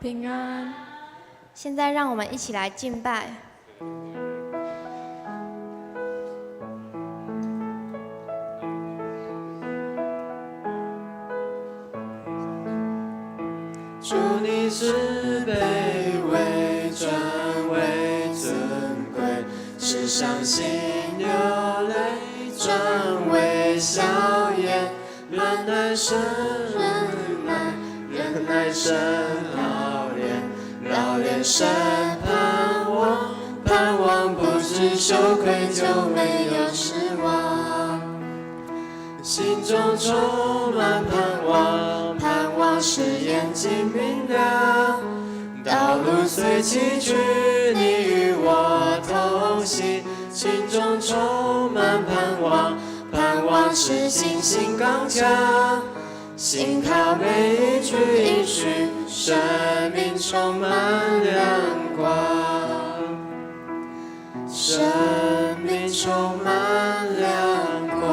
平安。現在讓我們一起來敬拜。主你使卑微轉為尊貴，使傷心流淚轉為笑顏，忍耐生忍耐，忍耐生老練，老練生盼望，盼望不致羞愧，就沒有失望。心中充滿盼望，盼望使眼睛明亮。道路雖崎嶇，你與我同行。心中充滿盼望，盼望使信心剛強。信靠每一句應許，生命充滿亮光。生命充滿亮光。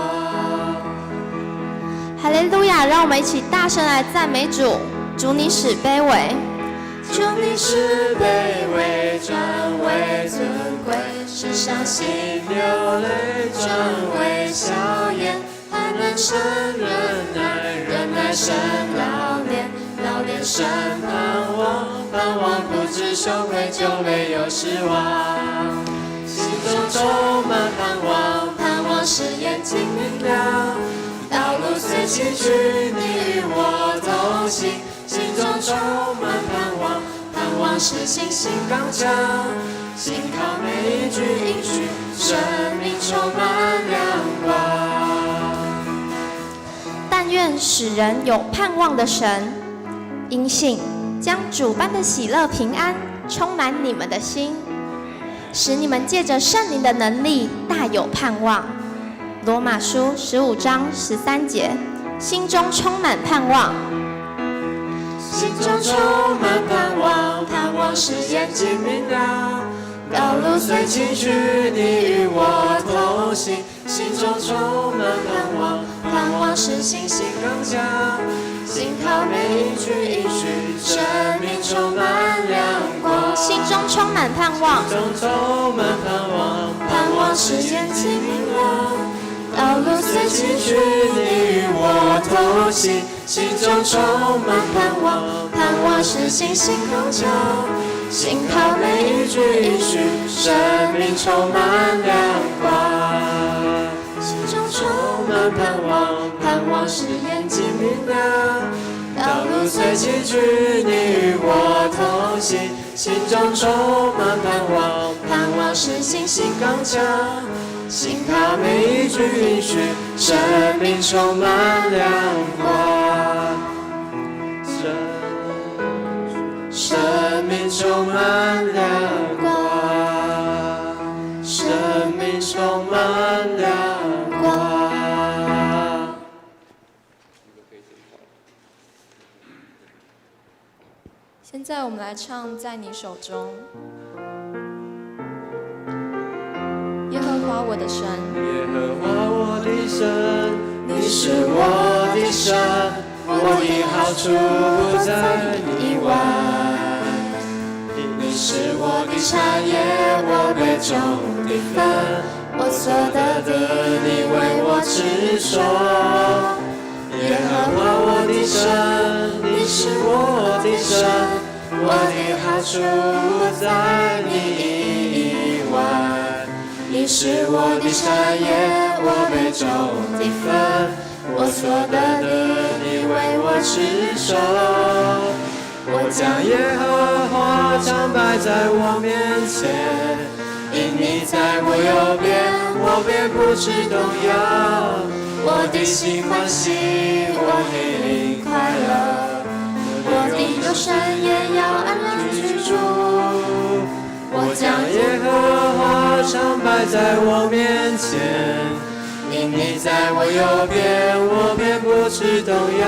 哈利路亞！讓我們一起大聲來讚美主。主你使卑微，主你使卑微轉為尊貴，使傷心流淚轉為笑顏，忍耐生忍耐，忍耐生老練，老練生盼望，盼望不致羞愧，就沒有失望。心中充滿盼望，盼望使眼睛明亮。道路雖崎嶇，你與我同行。心中充滿盼望，盼望使信心剛強。信靠每一句應許，生命充滿亮光。但願使人有盼望的神，因信將主般的喜樂平安充滿你們的心，使你們借着聖靈的能力大有盼望。羅馬書15章13節，心中充滿盼望。心中充滿盼望，盼望使眼睛明亮。道路雖崎嶇，你與我同行。心中充滿盼望，盼望使信心剛強。信靠每一句應許，生命充滿亮光。心中充滿盼望，心中充滿盼望，盼望使眼睛明亮。道路雖崎嶇，你與我同行。心中充滿盼望，盼望使信心剛強。信靠每一句應許，生命充滿亮光。心中充滿盼望，盼望使眼睛明亮。道路雖崎嶇，你與我同行。心中充滿盼望，盼望使信心剛強。信靠每一句應許，生命充滿亮光。生命充滿亮光，生命充滿亮光。現在我們來唱《在你手中》。耶和華我的神，耶和華我的神，你是我的神，我的好處不在你以外。你是我的產業，我杯中的分，我所得的，你為我持守。耶和華我的神，你是我的神，我的好處不在你以外。你是我的產業，我杯中的分，我所得的，你為我持守。我將耶和華常擺在我面前，因你在我右邊，我便不致動搖。我的心歡喜，我的靈快樂，我的肉身也要安然居住。我將耶和華常擺在我面前，因你在我右邊，我便不致動搖。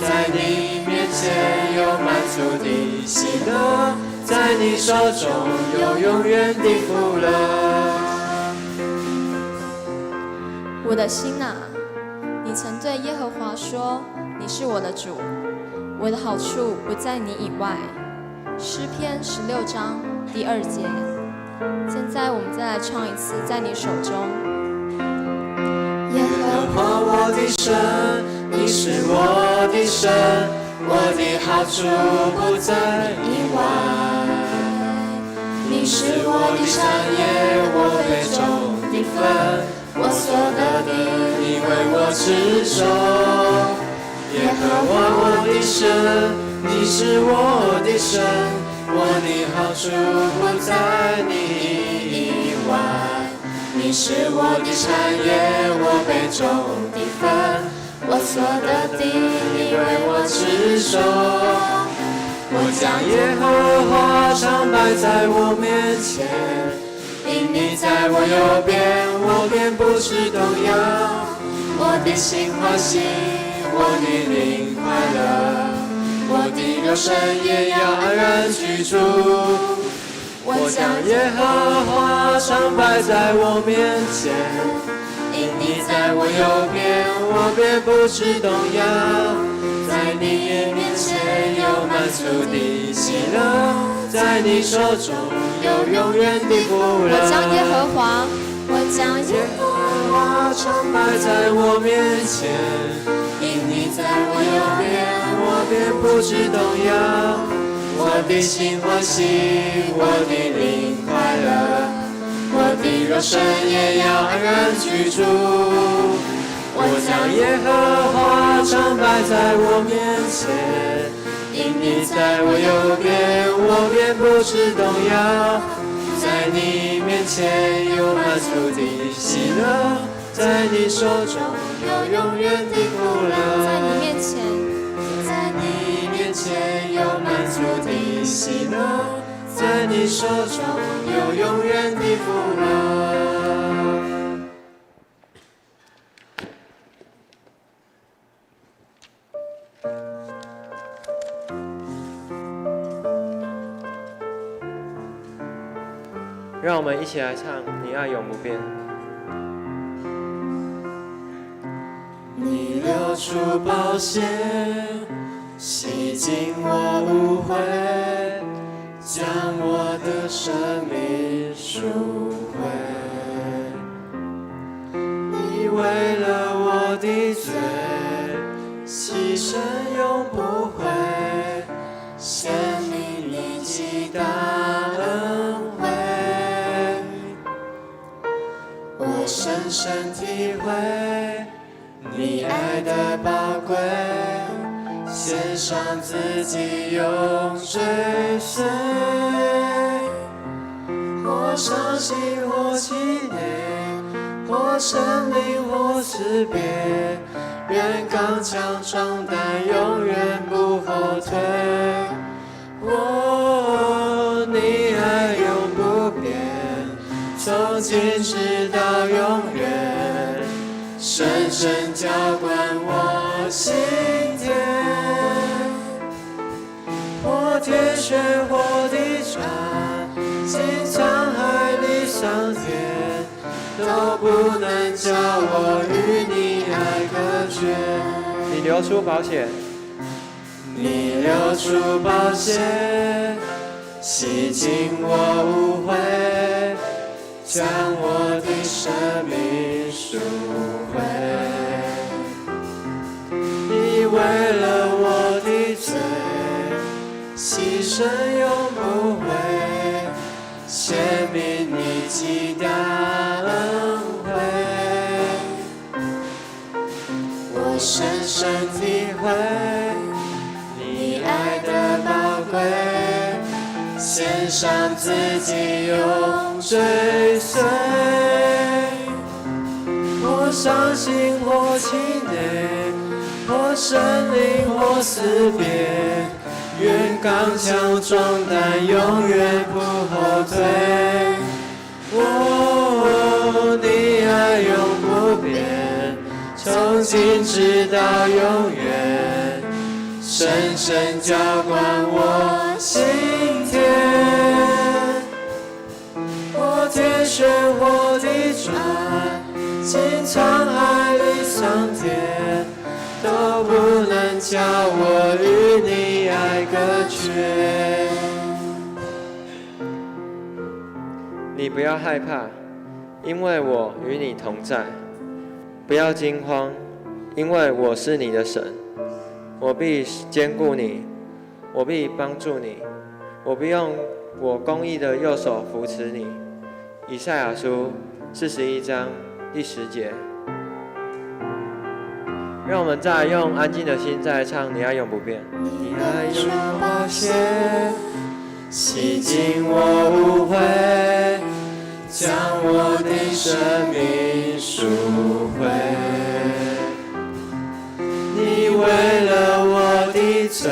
在你面前有滿足的喜樂，在你手中有永遠的福樂。我的心哪，你曾對耶和華說：你是我的主，我的好處不在你以外。詩篇16章第2節。現在我們再來唱一次，在你手中。耶和華我的神，你是我的神，我的好處不在以外。你是我的產業，我杯中的分，我所得的，你為我持守。耶和華我的神，你是我的神，我的好處不在你以外。你是我的產業，我杯中的分，我所得的，你為我持守。我將耶和華常擺在我面前，因你在我右邊，我便不致動搖。我的心歡喜，我的靈快樂，我的肉身也要安然居住。我將耶和華常擺在我面前，因你在我右邊，我便不致動搖。在你面前有滿足的喜樂，在你手中有永遠的福樂。我將耶和華，我將耶和華常擺在我面前，因你在我右邊，我便不致動搖。我的心歡喜，我的靈快樂，我的肉身也要安然居住。我將耶和華常擺在我面前，因你在我右邊，我便不致動搖。在你面前有滿足的喜樂，在你手中有永遠的福樂。在你面前，在你面前有滿足的喜樂，在你手中有永遠的福樂。讓我們一起來唱《你愛永不變》。你流出寶血，洗淨我污穢，將我的生命贖回。你為了我的罪，犧牲永不悔，顯明你極大恩惠。我深深體會你愛的寶貴，獻上自己永追隨。或傷心或氣餒，或生離或死別，願剛強壯膽，永遠不後退。哦，你愛永不變，從今直到永遠，深深澆灌我心田。或天旋或地轉，經滄海裡桑田，都不能叫我與你愛隔絕。你流出寶血，你流出寶血，洗淨我污穢，將我的生命贖回。你為了我的罪，犧牲永不悔，顯明你極大恩惠。我深深體會你愛的寶貴，獻上自己永追隨。或傷心或氣餒，或生離或死別，願剛強壯膽，永遠不後退。哦，你愛永不變，從今直到永遠，深深澆灌我心田。或天旋或地轉，經滄海裡桑田，都都不能叫我與你愛隔絕。你不要害怕，因為我與你同在；不要驚慌，因為我是你的神，我必堅固你，我必幫助你，我必用我公義的右手扶持你。以賽亞書41章第10節。讓我們再用安靜的心再來唱《你愛永不變》。你愛如寶血，洗淨我污穢，將我的生命贖回。你為了我的罪，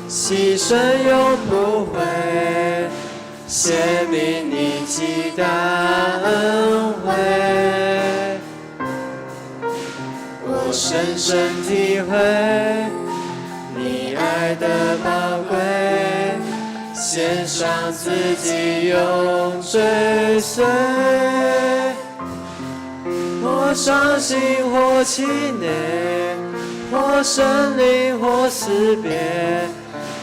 犧牲永不悔，顯明你極大恩惠。我深深體會你愛的寶貴，獻上自己永追隨。或傷心或氣餒，或生離或死別，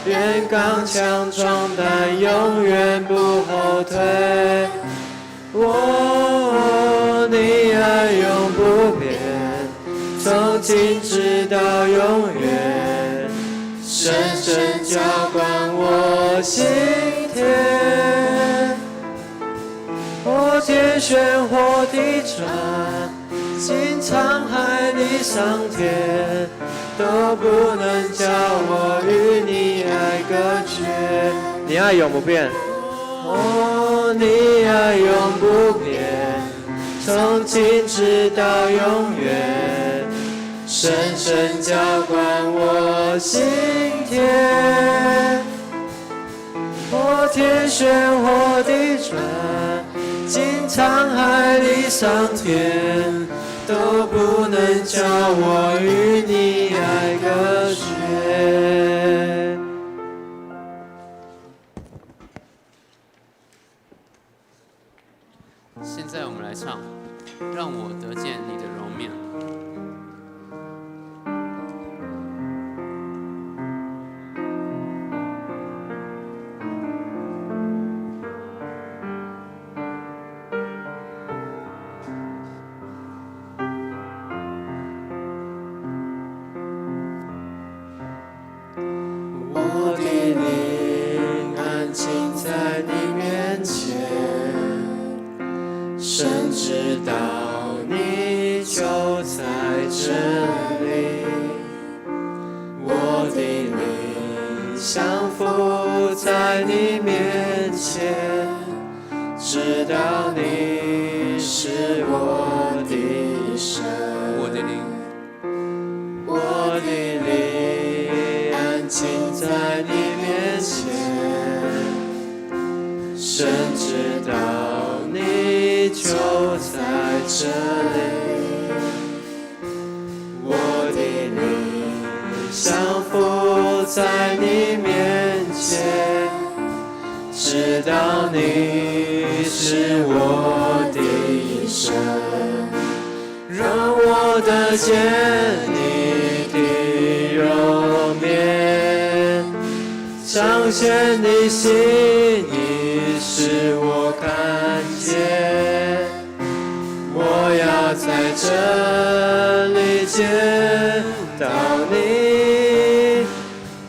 願剛強壯膽，永遠不後退。哦，你愛永不變，從今直到永遠，深深澆灌我心田。或天旋或地轉，經滄海裡桑田，都不能叫我與你愛隔絕。你愛永不變，哦，你愛永不變，從今直到永遠，深深澆灌我心田。或天旋或地轉，經滄海裡桑田，都不能叫我與你愛隔絕。現在我們來唱，讓我得見你的榮面。我的靈安靜在你面前，深知道你就在這裡。我的靈降服在你面前，知道你是我的神。我的靈，我的靈安靜在你面前，深知道你就在這裡。我的靈降服在你面前，知道你是我的神，讓我得見你的容面，彰顯你心意，使我看見。我要在這裡見到你，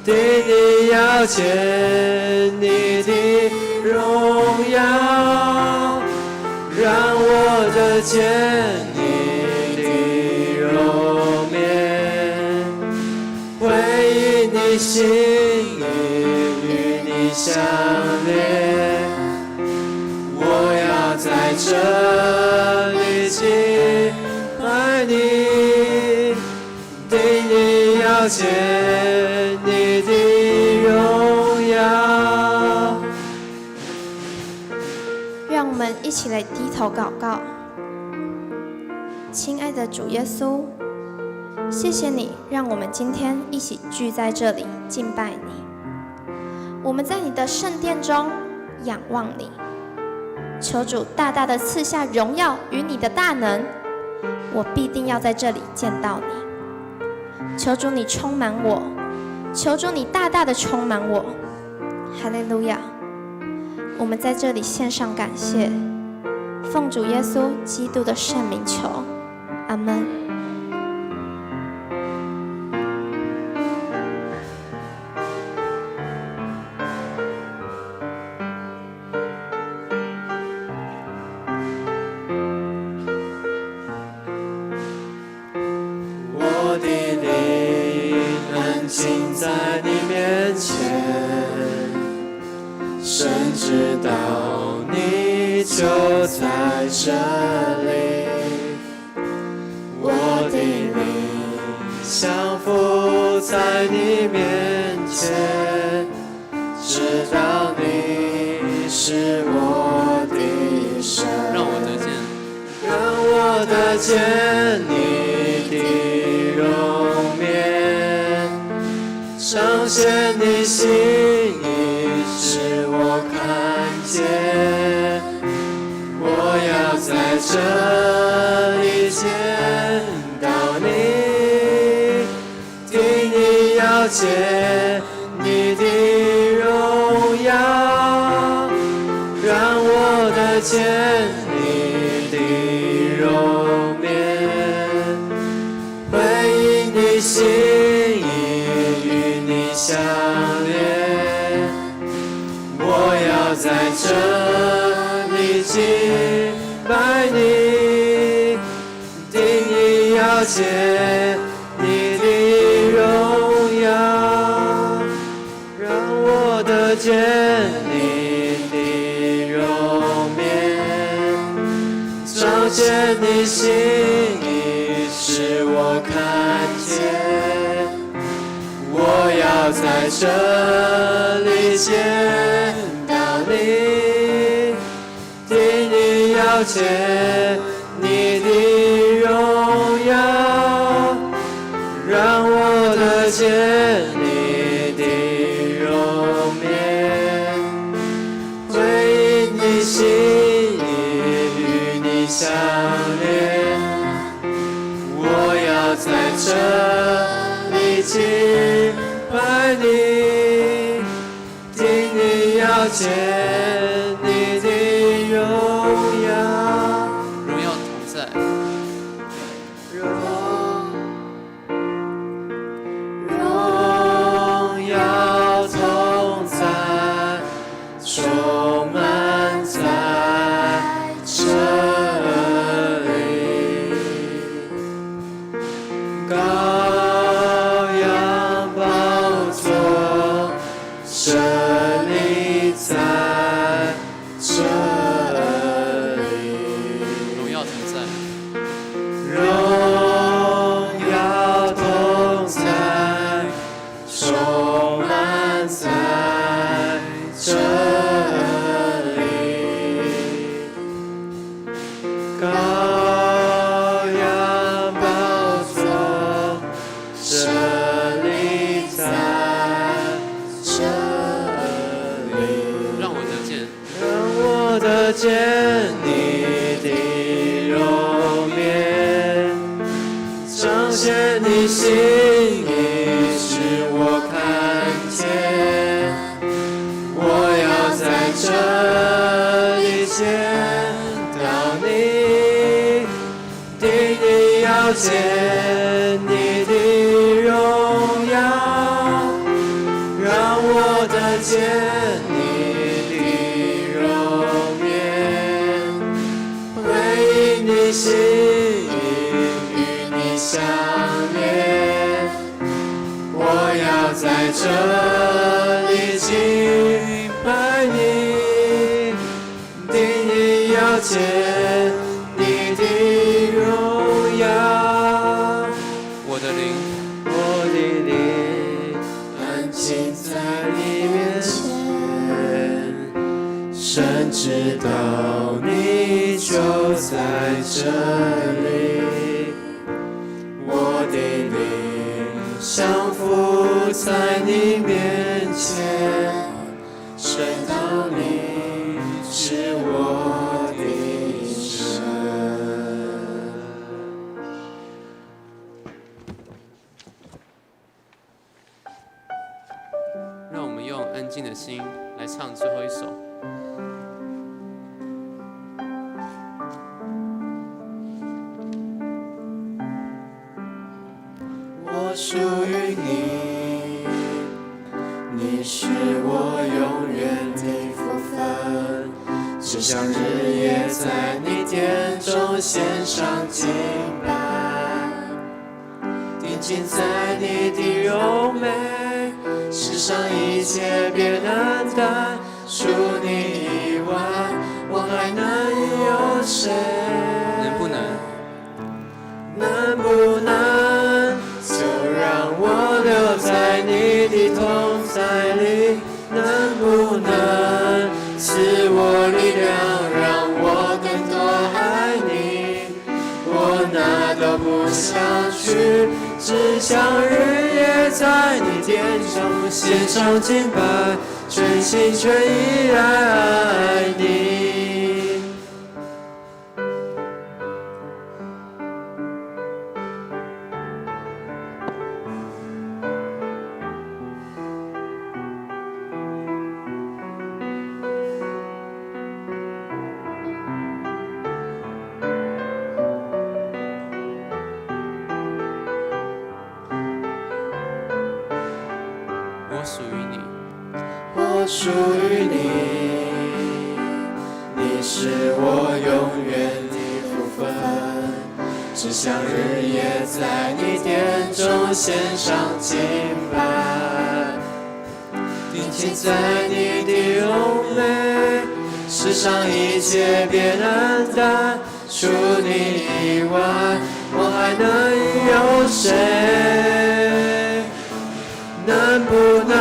定意要見你的榮耀，讓我得見你的容面，回應你心意，與你相連。我要在這裡敬拜你，定意要見你的榮耀。讓我們一起來低頭禱告。親愛的主耶穌，謝謝你讓我們今天一起聚在這裡敬拜你。我們在你的聖殿中仰望你，求主大大的賜下榮耀與你的大能。我必定要在這裡見到你。求主你充滿我，求主你大大的充滿我。哈利路亞！我們在這裡獻上感謝，奉主耶穌基督的聖名求，阿門。我的靈安靜在你面前，神知道你就在這裡。我的靈降服在你面前，知道你是我的神。讓我得見，讓我得見你的容顏，彰顯你心意，使我看見。我要在這裡見到你，定意要見你的榮耀，讓我得見你的容顏，回應你心意，與你相連。我要在這裡敬拜你，定意要見你的榮耀，讓我得見你的容顏，彰顯你心意，使我看見。我要在這裡見到你，定意要見你的榮耀，讓我得見你的容顏，回應你心意，與你相連。我要在這裡敬拜你，定意要見你的榮耀。榮耀同在，榮榮耀同在，充滿在這裡。羔羊寶座設立在這裡。榮耀同在，榮耀同在，充滿在這裡。羔羊寶座設立在這裡。讓我得見，讓我得見你的容顏，彰顯你心意，使我看見。我要在這裡見到你，定意要見你的榮耀，讓我得見你的容顏，回應你心意，與你相連。我要在這裡敬拜你，定意要見你的榮耀。我的靈，我的靈安靜在你面前，神知道你就在這裡。我的靈降服在你面前，知道你是我的神。安靜的心來唱最後一首。我屬於你，你是我永遠的福分，只想日夜在你殿中獻上敬拜，定睛在你的榮美，世上一切變黯淡，除你以外，我還能有誰？能不能？能不能就讓我留在你的同在裡？能不能賜我力量，讓我更多愛你？我哪都不想去，只想日夜在你殿中獻上敬拜，全心全意來愛你。我屬於你，我屬於你，你是我永遠的福分，只想日夜在你殿中獻上敬拜，定睛在你的榮美，世上一切變黯淡，除你以外，我還能有誰？能不能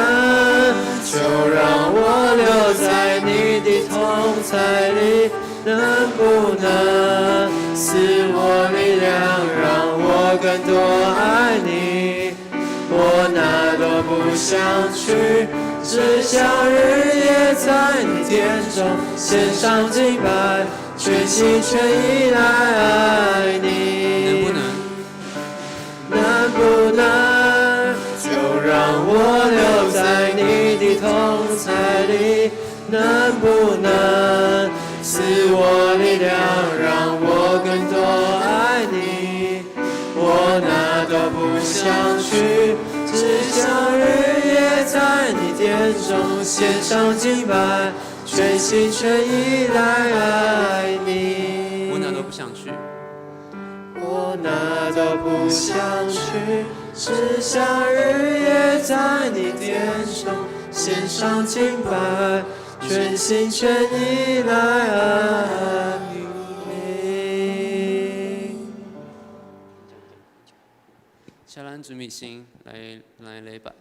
就讓我留在你的同在裡？能不能賜我力量，讓我更多愛你？我哪都不想去，只想日夜在你殿中獻上敬拜，全心全意來愛你。能不能？能不能就讓我留在你的同在裡？能不能賜我力量，讓我更多愛你？我哪都不想去，只想日夜在你殿中獻上敬拜，全心全意來愛你。我哪都不想去，我哪都不想去，只想日夜在你殿中獻上敬拜，全心全意來愛你。請咱準備心來來禮拜。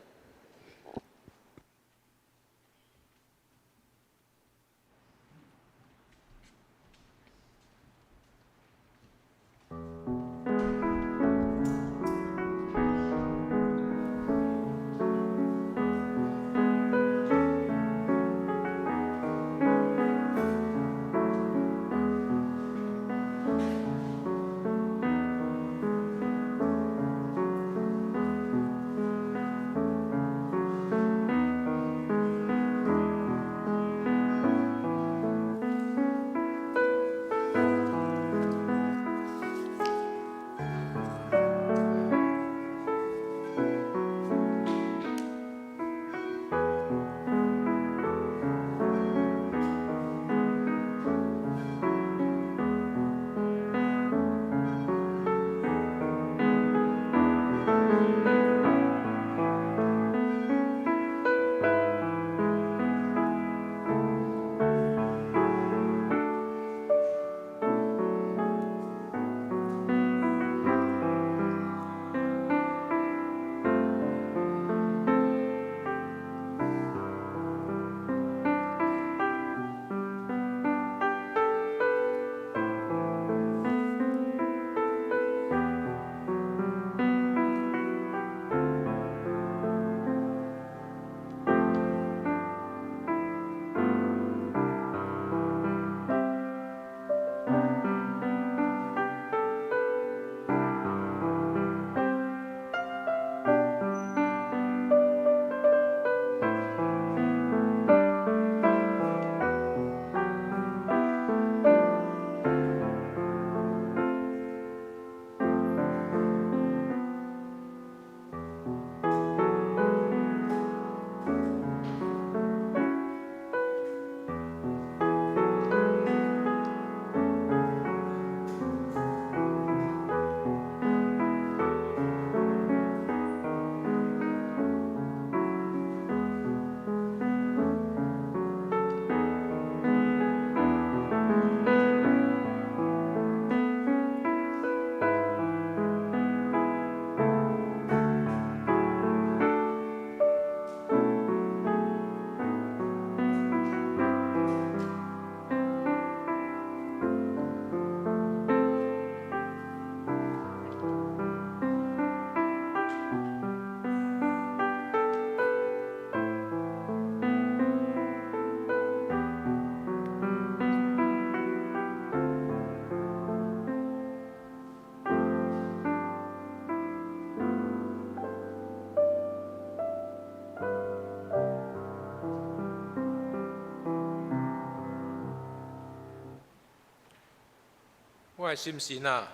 我的心神啊，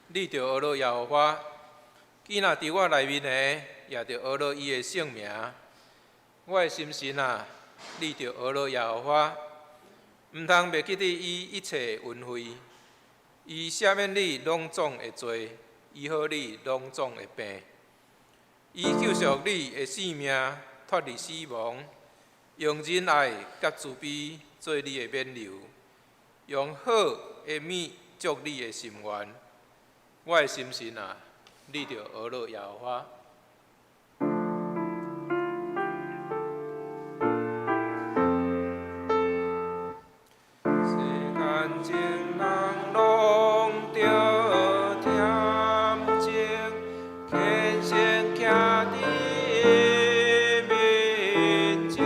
你著呵咾耶和華；囝若佇我內面的，也著呵咾伊的聖名。我的心神啊，你著呵咾耶和華，毋通袂記得伊一切恩惠。伊赦免你攏總的罪，醫好你攏總的病。伊救贖你的性命，脫離死亡，用仁愛佮慈悲做你的冕旒，用好的物足你的心願。我的心神啊，你著呵咾耶和華。世間情人攏著恬靜，虔誠徛佇伊面前，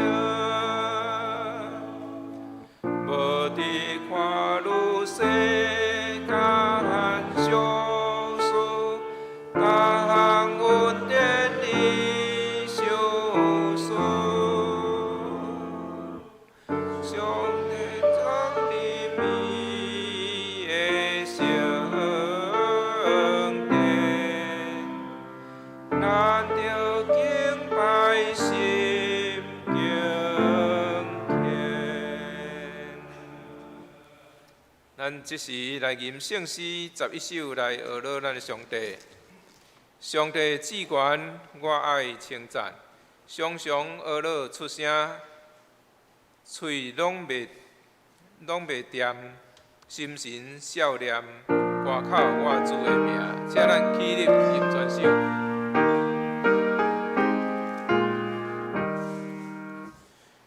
無佇看汝世間俗事，逐項恩典伊賞賜。上帝降臨伊的聖殿，咱著敬拜心敬虔。咱這時來吟聖詩11首來呵咾咱的上帝。上帝至懸，我愛稱讚，常常呵咾出聲，喙攏袂恬，心神笑念，誇口我主的名。請咱起立吟全首。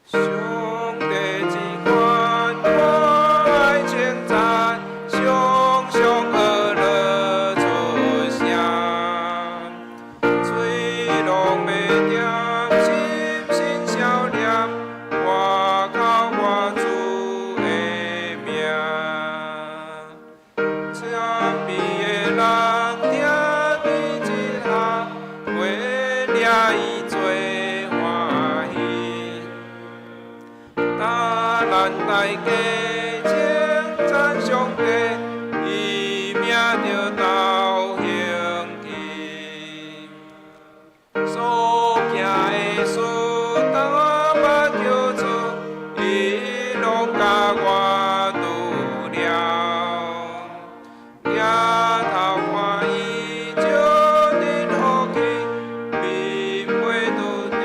上帝至懸，我愛稱讚，常常呵咾出聲，喙攏袂恬，心神笑念，誇口我主的名。謙卑的人聽見這項，會領伊做歡喜。當咱大家稱讚上帝，伊名著斗興起。所行的事，當捌叫做，伊攏共我拄了。抬頭看伊，招恁福氣，面袂拄著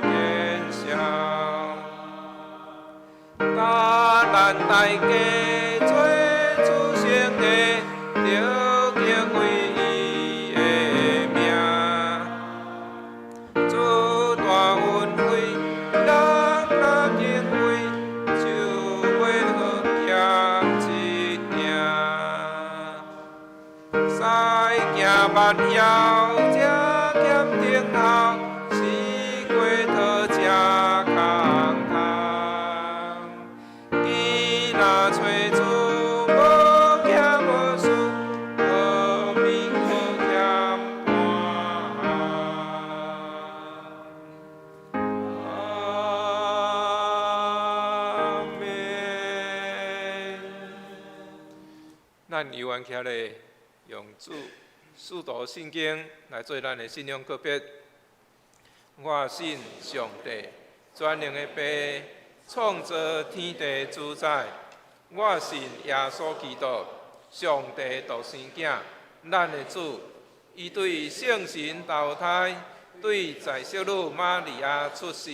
見笑。當咱大家做主聖的，著敬畏伊的名。主大恩惠，人若敬畏，就袂予欠一件。使行萬要，才欠等候，是過討才空空。囝若揣主無欠無輸，何物閣欠半項？阿們。咱猶原徛咧，用主使徒信經來做咱的信仰告別。我信上帝，全能的父，創造天地主宰。我信耶穌基督，上帝獨生囝，咱的主。伊對聖神投胎，對在聖女瑪利亞出世，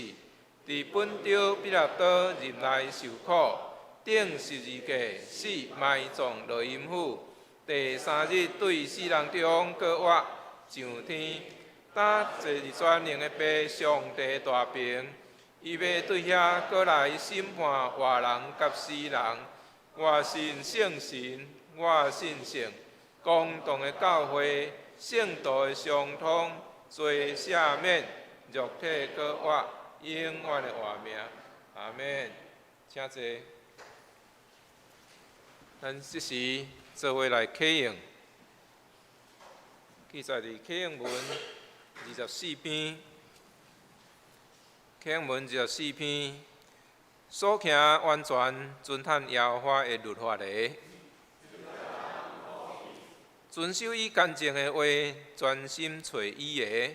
佇本丟彼拉多任內受苦，釘十字架，死埋葬落陰府。第三日對死人中閣活，上天，搭坐佇全能的父上帝大爿，伊欲對遐閣來審判活人佮死人。我信聖神，我信聖公同的教會，聖徒的相通，罪赦免，肉體閣活，永遠的活命。阿們。請坐。咱這時做伙來啟應，記載佇啟應文24篇，啟應文24篇，所行完全遵行耶和華的律法的。遵守伊乾淨的話，專心揣伊的。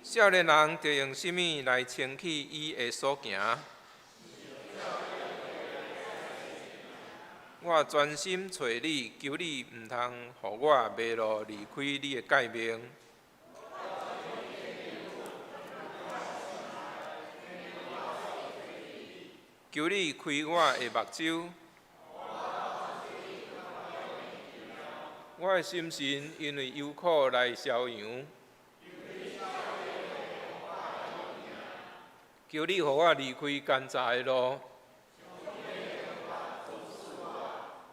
少年人著用啥物來清去伊的所行？我專心揣你，求你毋通予我迷路離開你的誡命。求你開我的目睭。我的心神因為憂苦來消揚。求你予我離開奸詐的路。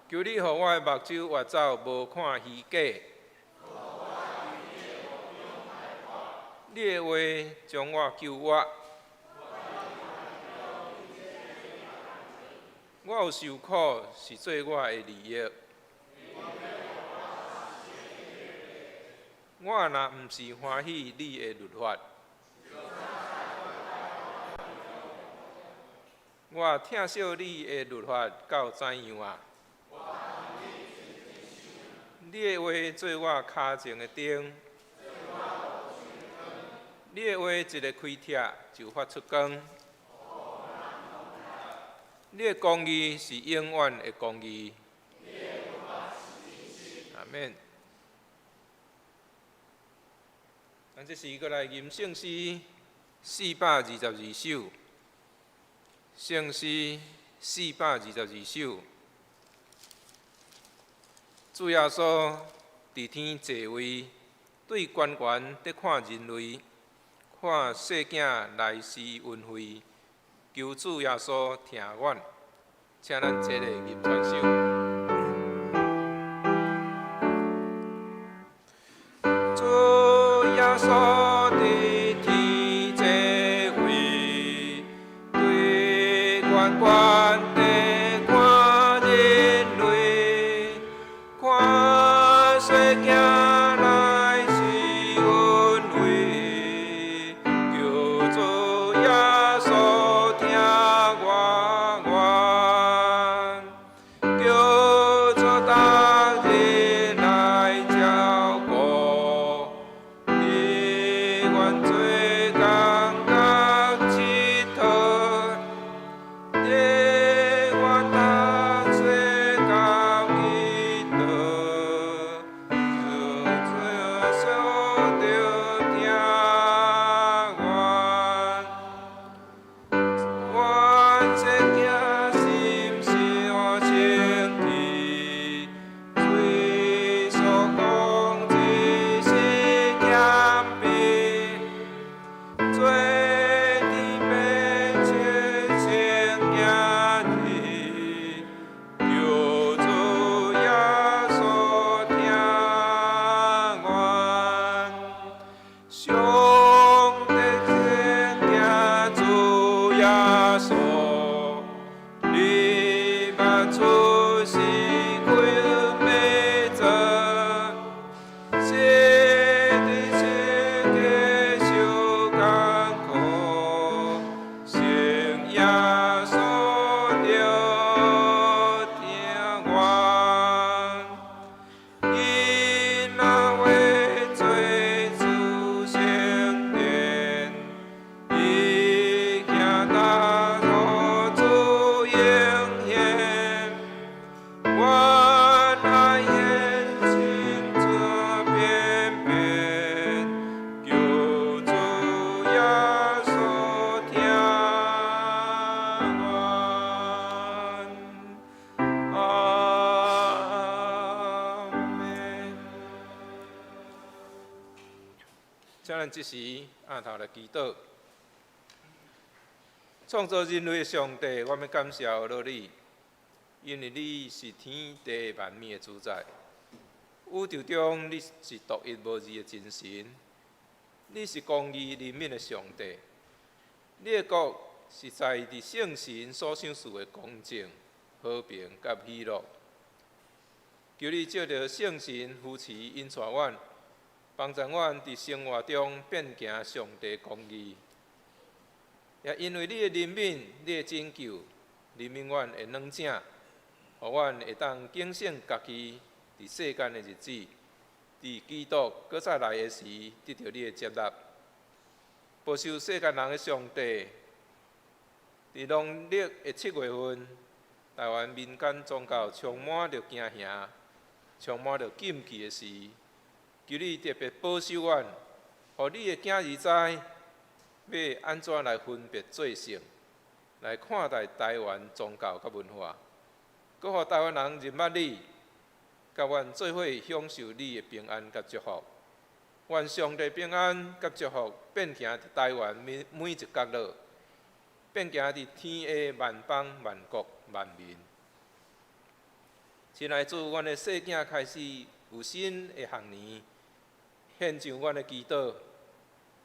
求你予我的目睭越走無看虛假。你的話將我救活。我有受苦是做我的利益。我若毋是歡喜你的律法，我疼惜你的律法到怎樣啊？你的話做我跤前的燈，你的話一个開拆就發出光。你的公義是永遠的公義。阿們。咱這時閣來吟聖詩422首，聖詩422首。主耶穌佇天坐位，對懸懸佇看人類，看細囝來施恩惠，求主耶穌疼阮，請咱齊來吟全首。主耶穌佇天坐位，對懸懸佇看人類，看細囝來施恩惠，求主耶穌疼我願，求主逐日來照顧。你願做工佮𨑨迌，你願逐細共祈禱，求主耶穌著疼阮。願細囝心神清氣，罪所講只是謙卑，做天父親生囝兒，求主耶穌疼阮。上帝聖子主耶穌，你捌出世開迷做，實佇世界受艱苦，聖耶穌著疼阮。因那話做主聖殿，伊行大予主應現，願愛獻親做便便，求主耶穌疼阮。阿們。請咱這時按頭來祈禱。創造人類的上帝，我們感謝阿你，因為你是天地萬物的主宰，宇宙中你是獨一無二的真神，你是公義憐憫的上帝，你的國是在佇聖神所賞賜的公正、和平佮喜樂。求你藉著聖神扶持引帶阮，幫助阮佇生活中變行上帝公義。也因為你的憐憫、你的拯救，憐憫阮的軟正，予阮會當警醒家己，佇世間的日子，佇基督閣再來的時，得著你的接納。保守世間人的上帝，佇農曆的7月份，台灣民間宗教充滿著驚嚇，充滿著禁忌的時，求你特別保守阮，予你的囝兒知，欲按怎來分別做聖，來看待台灣宗教佮文化，閣予台灣人認捌你，佮阮做伙享受你的平安佮祝福。願上帝平安佮祝福遍行佇台灣每一角落，遍行佇天下萬邦萬國萬民。親愛主，阮的細囝開始有新的學年，獻上阮的祈禱，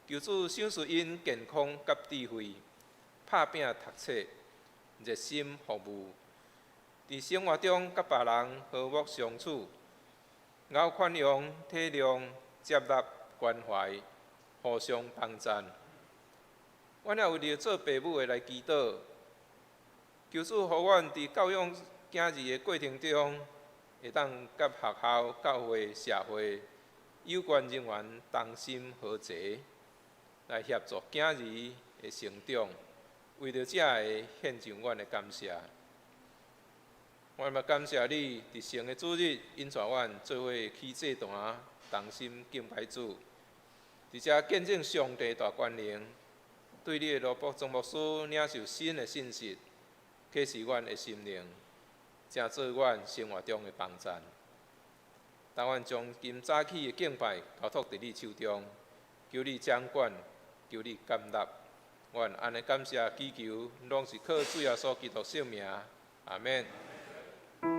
求主賞賜𪜶健康佮智慧，拍拚讀冊，熱心服務，佇生活中佮別人和睦相處，𠢕寬容、體諒、接納、關懷，互相幫贊。阮也為著做爸母的來祈禱，求主予阮佇教養囝兒的過程中，會當佮學校、教會、社會有關人員同心合齊，來協助囝兒的成長。為著這个獻上阮的感謝。阮嘛感謝你，佇聖的主日引帶阮做伙去祭壇，同心敬拜主，佇遮見證上帝大權能，對你的奴僕莊牧師領受新的信息，啟示阮的心靈，成做阮生活中的幫贊。當阮將今早起的敬拜交託佇你手中，求你掌管，求你建立。阮按呢感謝祈求，攏是靠主耶穌基督聖名，阿們。上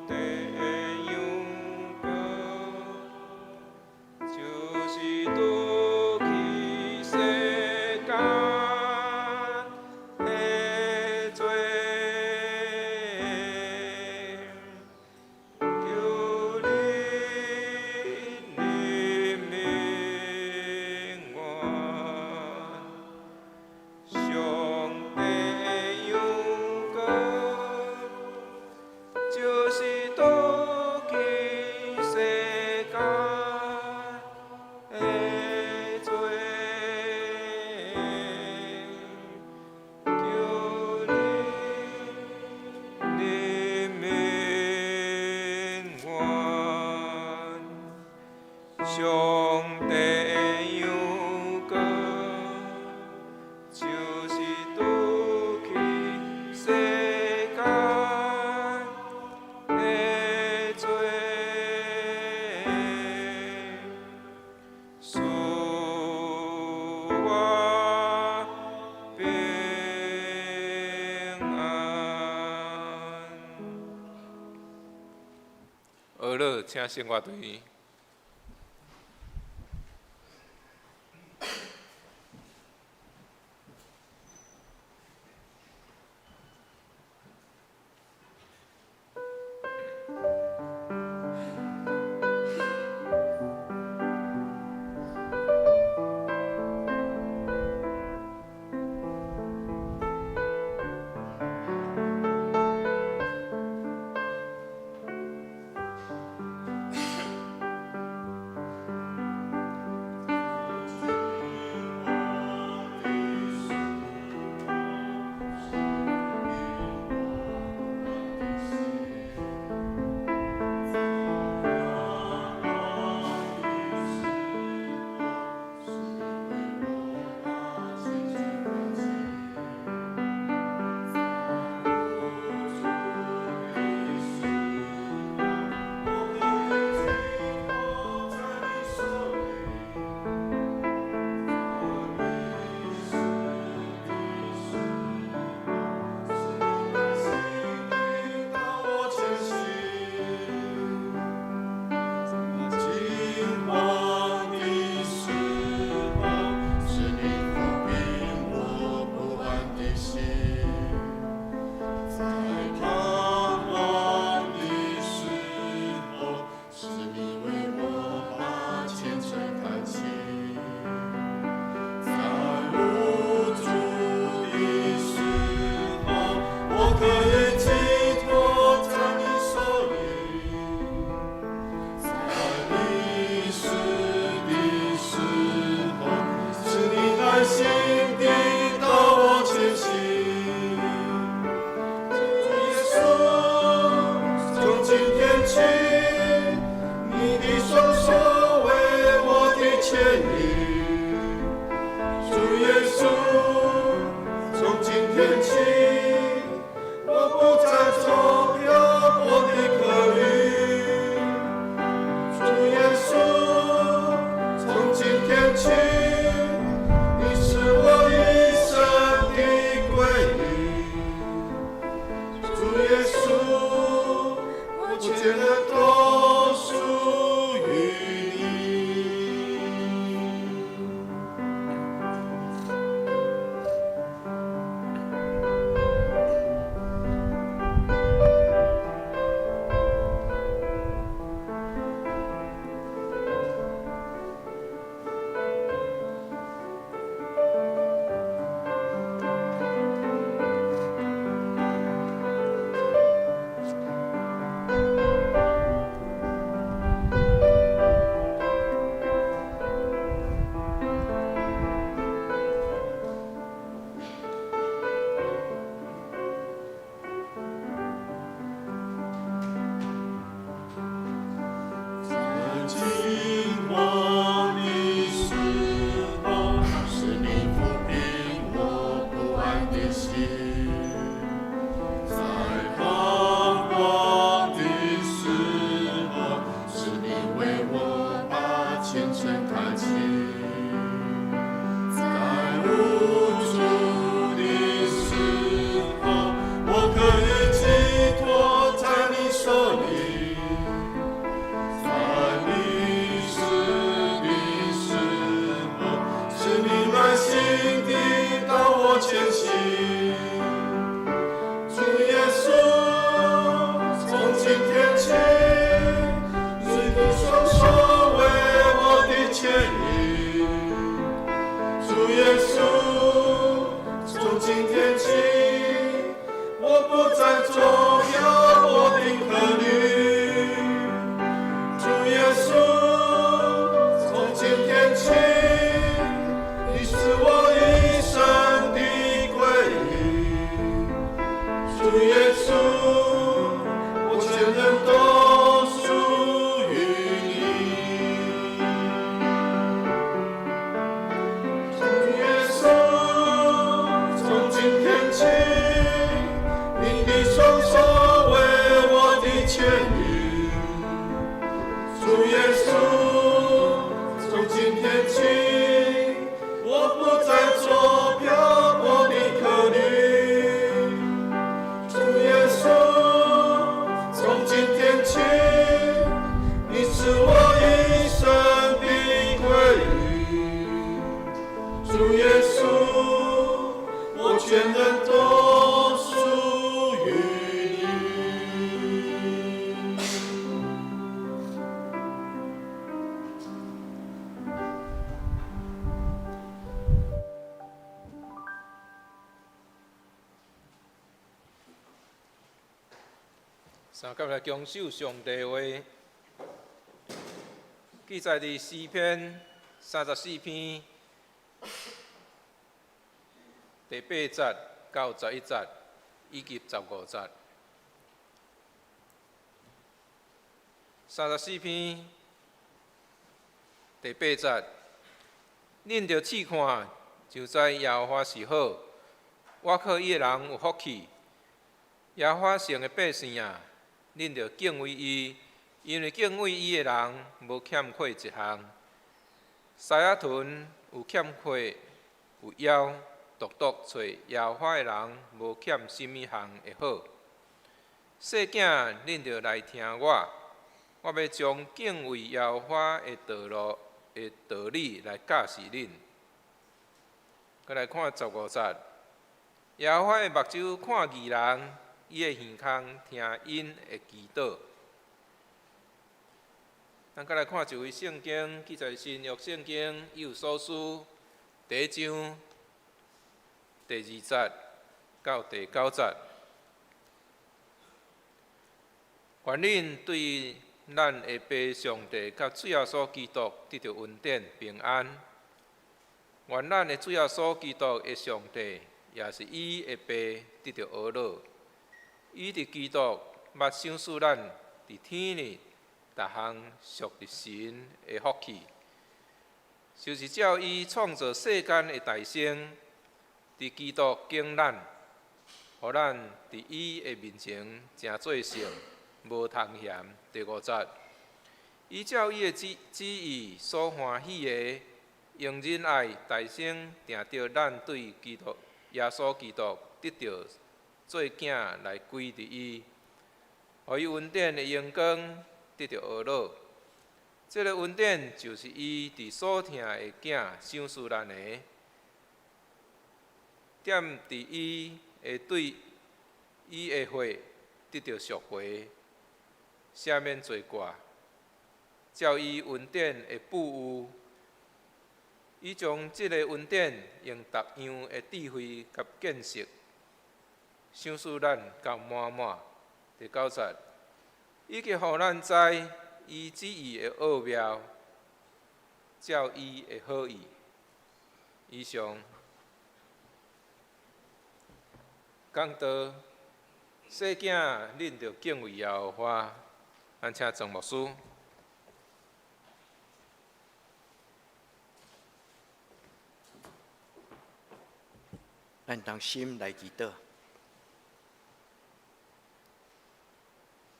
帝的羊羔，就是除去世間的罪，求你憐憫阮。上帝的羊羔，就是除去世間的罪，求你憐憫阮。上帝的羊羔，就是除去世間的罪，賜我平安。呵囉，請聖樂隊。起，你的雙手為我的牽引。主耶穌，從今天起，我不再做漂泊的客旅。主耶穌，從今天起，你是我一生的歸依。主耶穌，我全人都屬於你。在驚惶的時候，是你撫平我不安的心；在彷徨的時候，是你為我把前程開啟；在無助的時候，我可以寄託在你手裡。在迷失的時候，是你耐心地導我前行。主耶穌，從今天起，你的雙手為我的牽引。主耶穌，從今天起，我不再做漂泊的客旅。主耶穌，從今天起，你是我一生的歸依。主耶穌，我全人都屬於你。主耶穌，從今天起，你的雙手為我的牽引。主耶穌，從今天起，我不再做漂泊的客旅。主耶穌，從今天起，你是我一生的歸依。主耶穌，我全人都屬於你。三甲來恭守上帝話，記載佇詩篇34篇第8節到11節以及15節。34篇第8節，恁著試看，就知耶和華是好，倚靠伊的人有福氣。耶和華聖的百姓啊，恁著敬畏伊，因為敬畏伊的人無欠缺一項。獅仔豚有欠缺有枵，獨獨揣耶和華的人無欠啥物項的好。細囝，恁著來聽我，我欲將敬畏耶和華的道路的道理來教示恁。閣來看15節，耶和華的目睭看義人，伊的耳孔聽𪜶的祈禱。咱閣來看一位聖經，記載新約聖經以弗所書第一章第2節到第9節。願恁對咱的父上帝佮主耶穌基督得著恩典平安。願咱的主耶穌基督的上帝，也是伊的父得著呵咾。伊佇基督捌賞賜咱佇天裡逐項屬佇神的福氣，就是照伊創造世間的大成，佇基督揀咱，予咱佇伊的面前成做聖，無通嫌。第五節，伊照伊的旨意所歡喜的，用仁愛大成定著咱對基督耶穌基督得著做囝來歸佇伊，予伊恩典的榮光得著呵咾。這个恩典就是伊佇所疼的囝賞賜咱的，踮佇伊會對伊的血得著贖回，赦免罪過，照伊恩典的富裕，伊將這个恩典用逐樣的智慧佮見識，賞賜咱到滿滿。第九節，以及予咱知伊旨意的奧妙，照伊的好意。以上講道，細囝恁著敬畏耶和華。咱請莊牧師。咱同心來祈禱。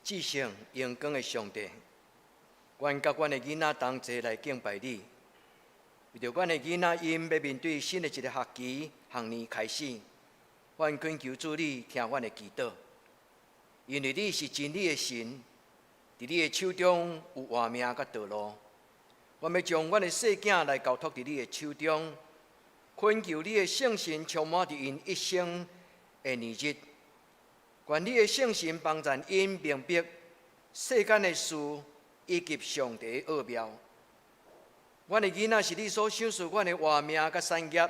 至聖榮光的上帝，阮佮阮的囡仔同齊來敬拜你。為著阮的囡仔𪜶欲面對新的一个學期學年開始，阮懇求主你聽阮的祈禱，因為你是真理的神，佇你的手中有活命佮道路。阮欲將阮的細囝來交託佇你的手中，懇求你的聖神充滿佇𪜶一生的年日。願你的聖神幫助𪜶明白世間的事以及上帝的奧妙。阮的囡仔是你所賞賜阮的活命佮產業，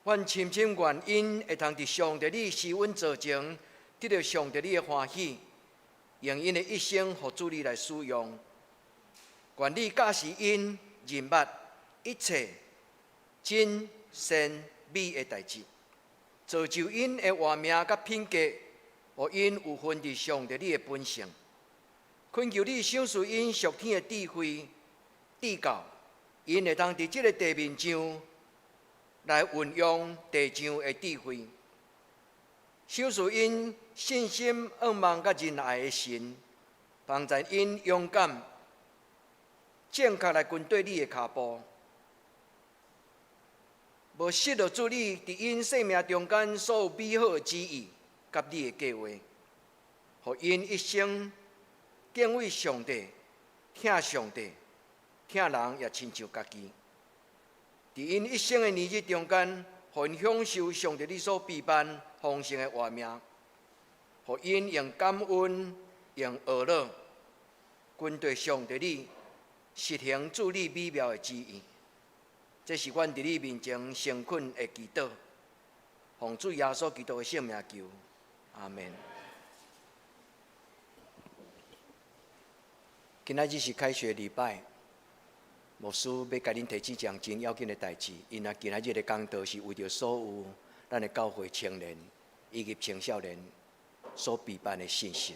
阮深深願𪜶會通佇上帝你施恩座前，得著上帝你的歡喜，用𪜶的一生予主你來使用。願你教示𪜶認捌一切真善美的代誌，造就𪜶的活命佮品格，予𪜶有份佇上帝你的本性。懇求你賞賜𪜶屬天的智慧、智教，𪜶會當佇這个地面上來運用地上的智慧。賞賜𪜶信心、仰望佮仁愛的神，幫助𪜶勇敢、正確來跟綴你的跤步，無失落主你佇𪜶生命中間所有美好的旨意佮你的計畫，予𪜶一生敬畏上帝、疼上帝、疼人也親像家己。佇𪜶一生的年日中間，予𪜶享受上帝你所備辦豐盛的活命，予𪜶用感恩、用呵咾，跟綴上帝你實行主你美妙的旨意。這是阮佇你面前誠懇的祈禱，奉主耶穌基督的聖名求，阿們。今仔日是開學禮拜，牧師欲共恁提醒一項真要緊的代誌，因為今仔日的講道是為著所有咱的教會青年以及青少年所備辦的信息。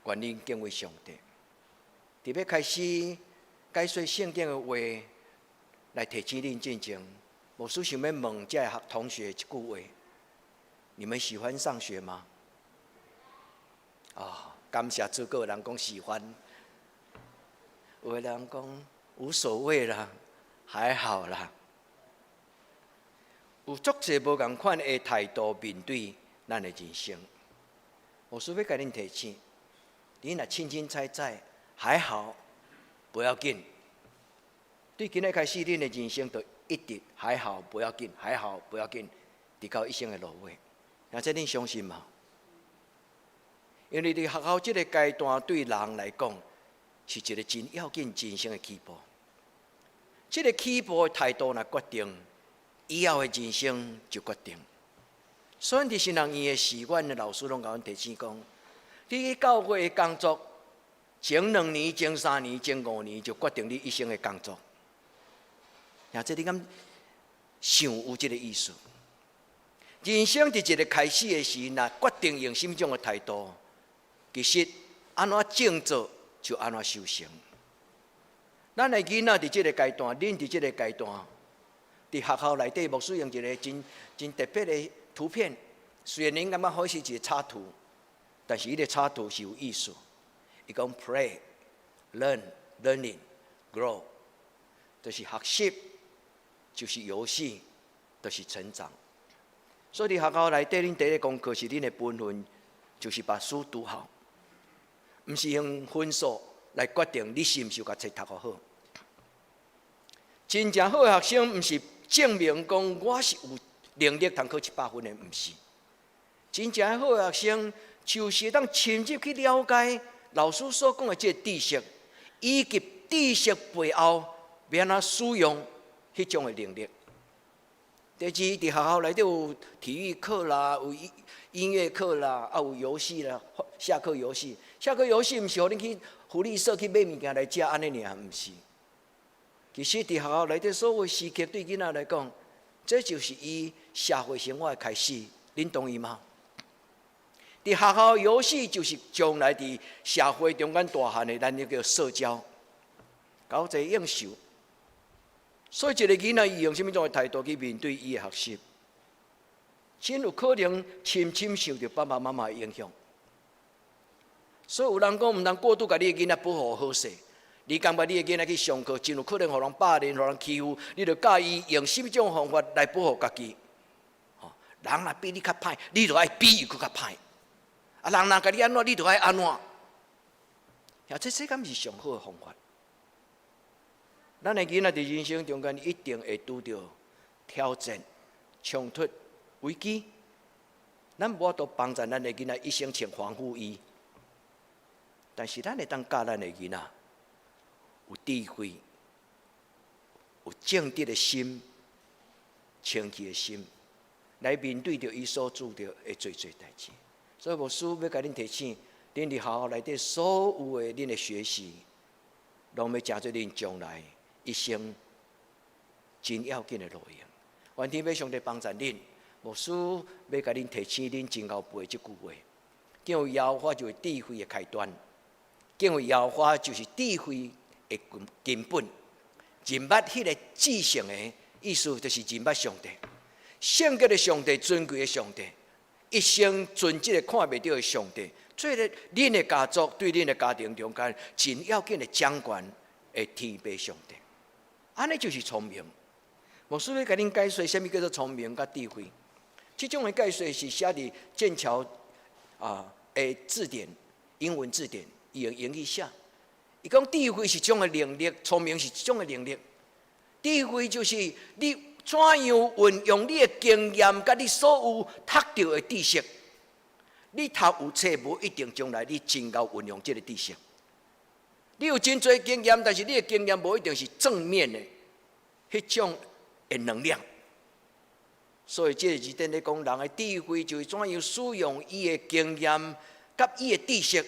願恁敬畏上帝。佇欲開始解說聖經的話來提醒恁進前，牧師想欲問這个學同學一句話：你們喜歡上學嗎？哦，感謝主，閣有人講喜歡，有的人講無所謂啦，還好啦。有足濟無仝款的態度面對咱的人生。牧師欲共恁提醒，你若凊凊彩彩，還好，不要緊。對今仔開始，恁的人生就一直還好，不要緊，還好，不要緊，直到一生的落尾。那這恁相信嗎？因為佇學校這个階段，對人來講是一个真要緊人生的起步。這个起步的態度若決定，以後的人生就決定。所以佇神學院的時，阮的老師攏共阮提醒講：你去教會的工作，前兩年、前三年、前五年就決定你一生的工作。那這你敢想有這个意思？人生佇一个開始的時，若決定用啥物種的態度，其實按怎種做就按怎收成。咱的囡仔佇這个階段，恁佇這个階段，佇學校內底，牧師用一个真真特別的圖片。雖然恁感覺好似一個插圖，但是彼個插圖是有意思。伊講 play、learn、learning、grow，就是學習，就是遊戲，就是成長。所以佇學校內底，恁第一个功課是恁的本分，就是把書讀好，毋是用分數來決定你是毋是有共冊讀予好。真正好的學生，毋是證明講我是有能力通考100分的，毋是。真正好的學生，就是會當深入去了解老師所講的這個知識，以及知識背後欲按怎使用彼種的能力。第二，佇學校內底有體育課啦，有音樂課啦，啊有遊戲啦，下課遊戲。下課遊戲毋是予恁去福利社去買物件來食按呢爾，毋是。其實佇學校內底所有時刻對囡仔來講，這就是伊社會生活的開始。恁同意嗎？佇學校遊戲就是將來佇社會中間大漢的，咱那個社交、交際應酬。所以一個囡仔伊用啥物種的態度去面對伊的學習，真有可能深深受著爸爸媽媽的影響。所以有人講，毋通過度共你的囡仔保護好勢。你感覺你的囡仔去上課，真有可能予人霸凌、予人欺負，你著教伊用啥物種方法來保護家己。吼，人若比你較歹，你著愛比伊閣較歹。啊，人若共你按怎，你著愛按怎。呀，這這敢是上好的方法？咱的囡仔佇人生中間一定會拄著挑戰、衝突、危機。咱無法度幫助咱的囡仔一生穿防護衣，但是咱會當教咱的囡仔有智慧、有正直的心、清氣的心，來面對著伊所拄著的濟濟代誌。所以牧師欲共恁提醒，恁佇學校內底所有的恁的學習，攏欲成做恁將來一生真要緊的路用。願天父上帝幫助恁，牧師欲共恁提醒恁真𠢕背這句話：敬畏耶和華就是智慧的開端，敬畏耶和華就是智慧的根本。認捌彼个至聖的意思，就是認捌上帝，聖潔的上帝，尊貴的上帝，一生純這个看袂著的上帝，做咧恁的家族對恁的家庭中間真要緊的掌權的天父上帝，按呢就是聰明。牧師欲共恁解說，啥物叫做聰明佮智慧？這種的解說是寫佇劍橋的字典，英文字典，伊用英語寫。伊講智慧是一種的能力，聰明是一種的能力。智慧就是你怎樣運用你的經驗，佮你所有讀著的知識。你讀有冊，無一定將來你真𠢕運用這个知識。你有真濟經驗，但是你的經驗無一定是正面的，彼種的能量。所以這个字典咧講，人的智慧就是怎樣使用伊的經驗佮伊的知識，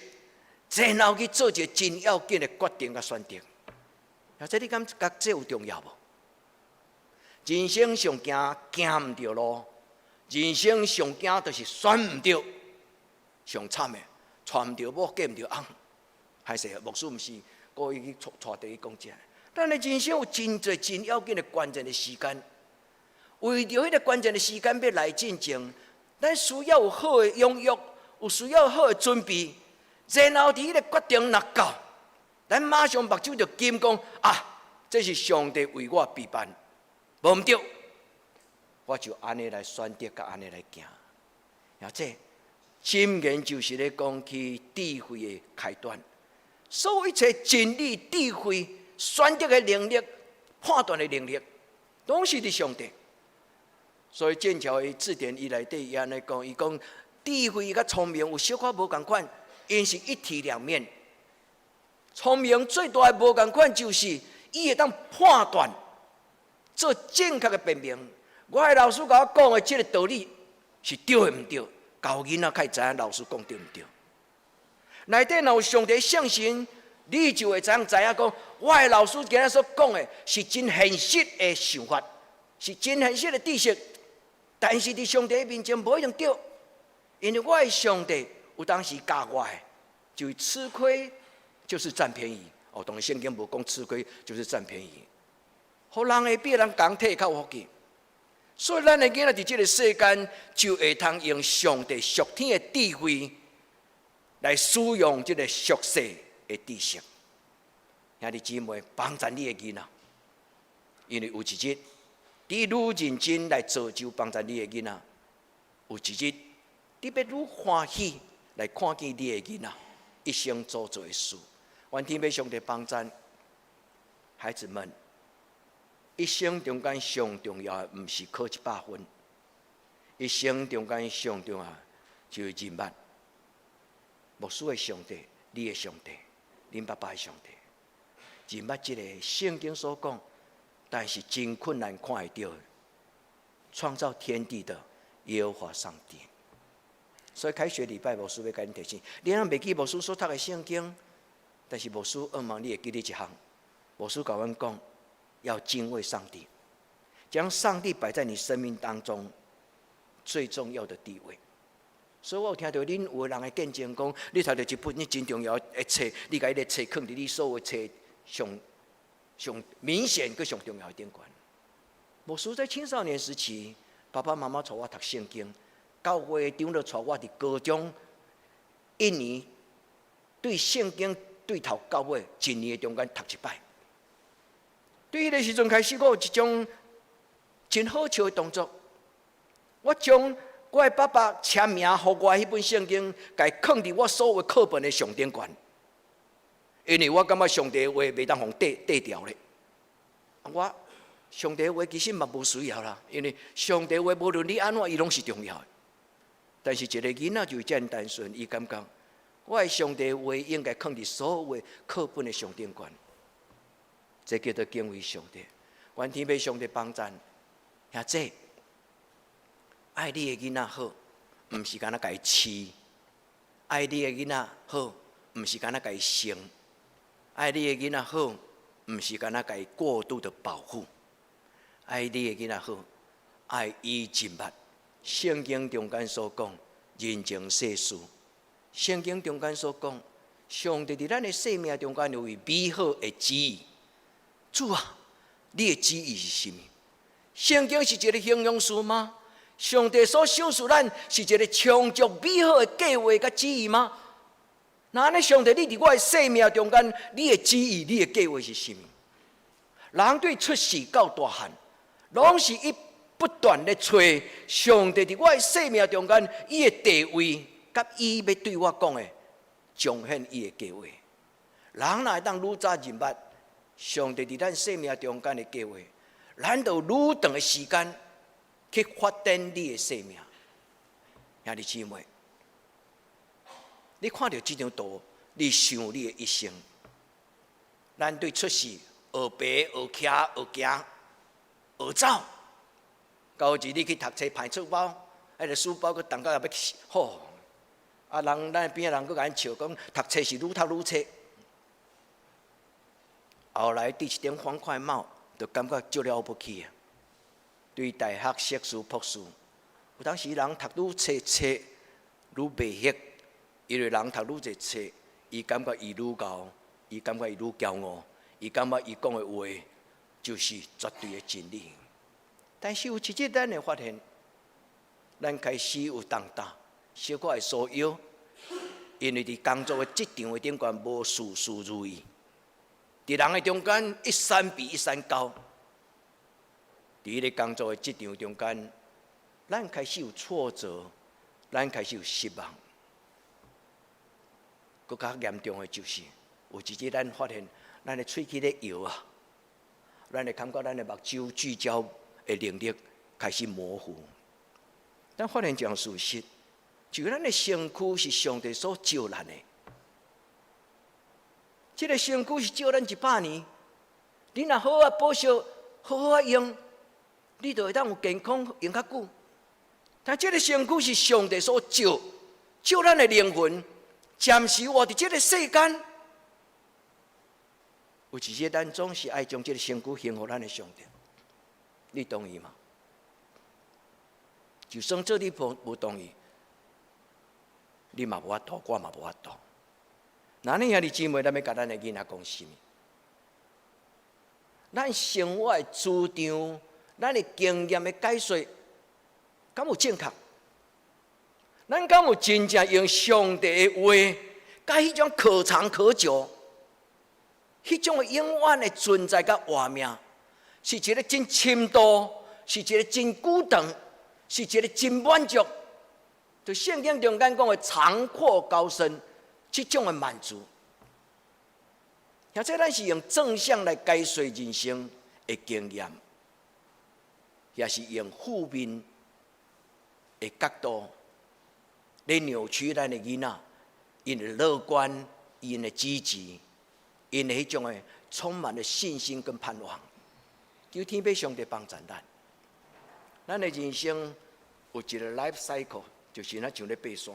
然後去做一個真要緊的決定佮選擇。啊，這你感覺這有重要無？人生上驚行毋著路，人生上驚就是選毋著，上慘的，娶毋著某，嫁毋著翁。歹勢，牧師毋是故意去帶題去講這。咱的人生有真濟真要緊的關鍵的時間，為著彼个關鍵的時間欲來進前，咱需要有好的養育，有需要好的準備，然後佇彼个決定若到，咱馬上目睭就金講啊，這是上帝為我備辦，無毋著，我就按呢來選擇，佮按呢來行。啊，這箴言就是咧講起智慧的開端，所有一切真理、智慧、選擇的能力、判斷的能力，攏是佇上帝。所以劍橋的字典伊內底伊按呢講，伊講智慧佮聰明有小可無仝款，𪜶是一體兩面。聰明最大的無仝款就是伊會當判斷，做正確的辨明。我的老師共我講的這个道理是對的毋對？教囡仔較會知影老師講對毋對？內底若有上帝聖神，你就會知影知影講，我的老師今仔所講的是真現實的想法，是真現實的知識。但是佇上帝面前無一定對，因為我的上帝有當時教我的。就吃虧就是佔便宜。哦，當然聖經無講吃虧就是佔便宜，予人會比人共體較有福氣。所以咱的囡仔佇這个世間就會通用上帝屬天的智慧來使用這个屬世的知識。兄弟姊妹，幫贊你的囡仔，因為有一日你愈認真來造就幫贊你的囡仔，有一日你欲愈歡喜來看見你的囡仔一生所做的事。願天父上帝幫贊孩子們，一生中間上重要的毋是考100分，一生中間上重要就是認捌牧師的上帝，你的上帝，恁爸爸的上帝，認捌這个聖經所講，但是真困難看會著創造天地的耶和華上帝。所以開學禮拜牧師欲共恁提醒，你若袂記牧師所讀的聖經，但是牧師向望你會記得一項，牧師共阮講，要敬畏上帝，將上帝擺在你生命當中最重要的地位。所以我有聽著恁有的人的見證講，你讀著一本你真重要的冊，你共彼个冊囥佇你所有冊上上明顯閣上重要的頂懸。牧師在青少年時期，爸爸媽媽帶我讀聖經，教會的長老帶我佇高中一年對聖經對頭到尾，一年的中間讀一擺。對彼个時陣開始，我有一種真好笑的動作。我將我的爸爸簽名予我彼本聖經，共囥佇我所有課本的上頂懸。因為我感覺上帝的話袂當予綴掉咧。我上帝的話其實嘛無需要啦，因為上帝話無論你按怎，伊攏是重要的。但是一个囡仔就是遮爾單純，伊感覺我的上帝話應該囥佇所有課本的上頂懸。這叫做敬畏上帝。願天父上帝幫贊，兄弟，愛你的囡仔好，毋是干焦共伊飼；愛你的囡仔好，毋是干焦共伊生；愛你的囡仔好，毋是干焦共伊過度的保護。愛你的囡仔好，愛伊認捌聖經中間所講人情世事。聖經中間所講，上帝佇咱的生命中間有伊美好的旨意。主啊，你的旨意是啥物？聖經是一个形容詞嗎？上帝所賞賜咱是一个充足美好的計劃佮旨意嗎？那按呢，上帝，你佇我的生命中間，你的旨意、你的計劃是啥物？人對出世到大漢，攏是伊不斷咧揣上帝佇我的生命中間，伊的地位，佮伊欲對我講的，彰顯伊的計劃。人若會當愈早認捌上帝佇咱生命中間的計劃，咱就愈長的時間去發展你的生命。兄弟姊妹，你看著這張圖，你想你的一生。咱對出世學爬、學徛、學行、學走，到時你去讀冊歹出包，彼个書包閣重到欲死，吼！啊，人咱邊仔人閣共咱笑講，讀冊是愈讀愈冊。後來佇一頂方塊帽，就感覺足了不起啊！對大學碩士、博士，有當時人讀愈濟冊愈袂曉，因為人讀愈濟冊，伊感覺伊愈𠢕，伊感覺伊愈驕傲，伊感覺伊講的話就是絕對的真理。但是有一日，咱會發現，咱開始有重擔，小可會束腰，因為佇工作的職場的頂懸無事事如意。佇人的中間，一山比一山高。佇彼个工作的職場中間，咱開始有挫折，咱開始有失望。閣較嚴重的就是，有一日咱發現，咱的喙齒咧搖啊，咱會感覺咱的目睭聚焦的能力開始模糊。咱發現一項事實，就咱的身軀是上帝所召咱的。這个身軀是召咱100年，你若好好保守，好好用，你就會當有健康用較久。但這个身軀是上帝所召，召咱的靈魂，暫時活佇這个世間。有一日，咱總是愛將這个身軀還予咱的上帝，你同意嗎？就算做你無同意，你嘛無法度，我嘛無法度。那恁兄弟姊妹，咱欲共咱的囡仔講啥物？咱生活的主張，咱的經驗的解說，敢有正確？咱敢有真正用上帝的話，佮彼種可長可久，彼種的永遠的存在佮活命，是一个真深度，是一个真久長，是一个真滿足。就聖經中間講的長闊高深，這種的滿足。而且咱是用正向來解說人生的經驗，也是用負面的角度來扭曲咱的囡仔，𪜶的樂觀，𪜶的積極，𪜶的彼種的充滿了信心跟盼望。求天父上帝幫助咱，咱的人生有一个 life cycle，就是若像咧爬山。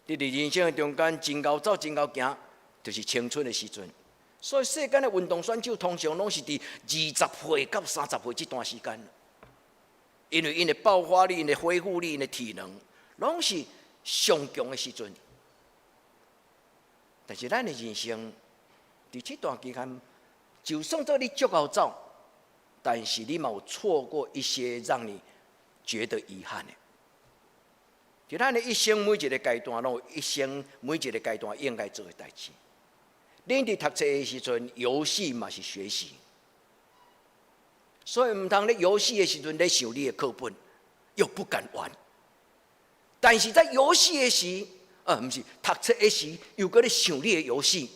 佇人生的中間，真𠢕走，真𠢕行，就是青春的時陣。所以世間的運動選手通常攏是佇20歲到30歲這段時間，因為𪜶的爆發力、𪜶的恢復力、𪜶的體能，攏是上強的時陣。但是咱的人生，佇這段期間，就算做你足𠢕走，但是你嘛有錯過一些讓你覺得遺憾的。佇咱的一生每一个階段，攏有一生每一个階段應該做的代誌。恁佇讀冊的時陣，遊戲嘛是學習，所以毋通咧遊戲的時陣咧想你的課本，又不敢玩。但是在遊戲的時，啊，毋是讀冊的時，又閣咧想你的遊戲，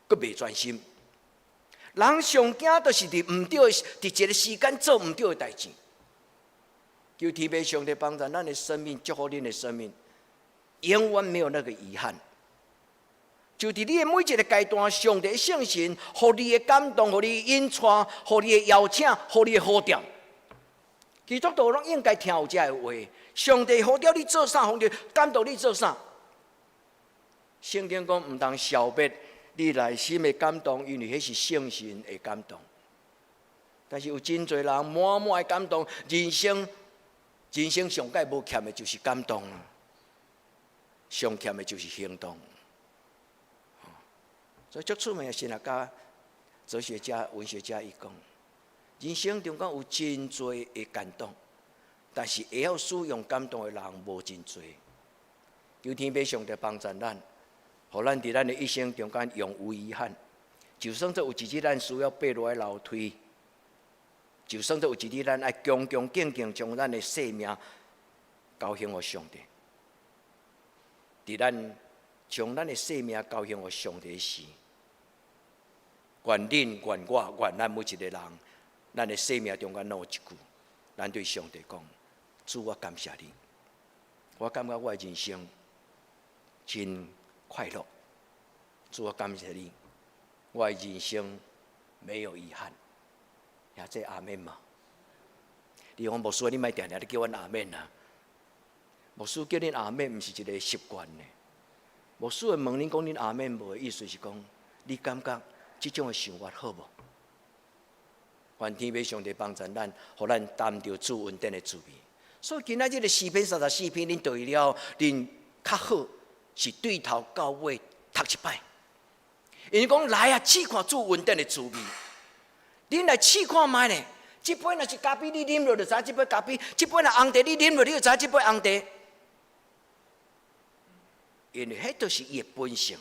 閣袂專心。人上驚就是佇毋對的，佇一个時間做毋對的代誌。求天父上帝幫助咱的生命，祝福恁的生命，永遠沒有那個遺憾。就佇你的每一个階段，上帝聖神，予你的感動，予你引帶，予你的邀請，予你的呼召。基督徒攏應該聽有這个話。上帝呼召你做啥，上帝感動你做啥？聖經講毋通消滅你內心的感動，因為彼是聖神的感動。但是有真濟人滿滿的感動，人生人生上蓋無欠的就是感動，上欠的就是行動。所以足出名的神學家、哲學家、文學家伊講，人生中間有真濟的感動，但是會曉使用感動的人無真濟。求天父上帝幫助咱，予咱佇咱的一生中間永無遺憾。就算做有一日咱需要爬落來樓梯，就算做有一日咱愛恭恭敬敬將咱的性命交獻予上帝，佇咱將咱的性命交獻予上帝時，願恁、願我、願咱每一个人，咱的生命中間攏有一句，咱對上帝講：主，我感謝你，我感覺我的人生真快樂。主，我感謝你，我的人生沒有遺憾。呀，這阿們嘛？你講牧師，你莫定定咧叫阮阿們啊！牧師叫恁阿們，毋是一个習慣呢。牧師會問恁講恁阿們無？意思是講，你感覺這種的生活好無？願天父上帝幫助咱，予咱擔著主恩典的滋味。所以今仔日的詩篇三十四篇，恁讀了，恁較好是對頭到尾讀一擺。𪜶講來啊，試看主恩典的滋味。恁來試看覓呢？這杯若是咖啡，你啉落就知這杯咖啡；這杯若紅茶，你啉落你就知這杯紅茶。因為彼就是伊的本性。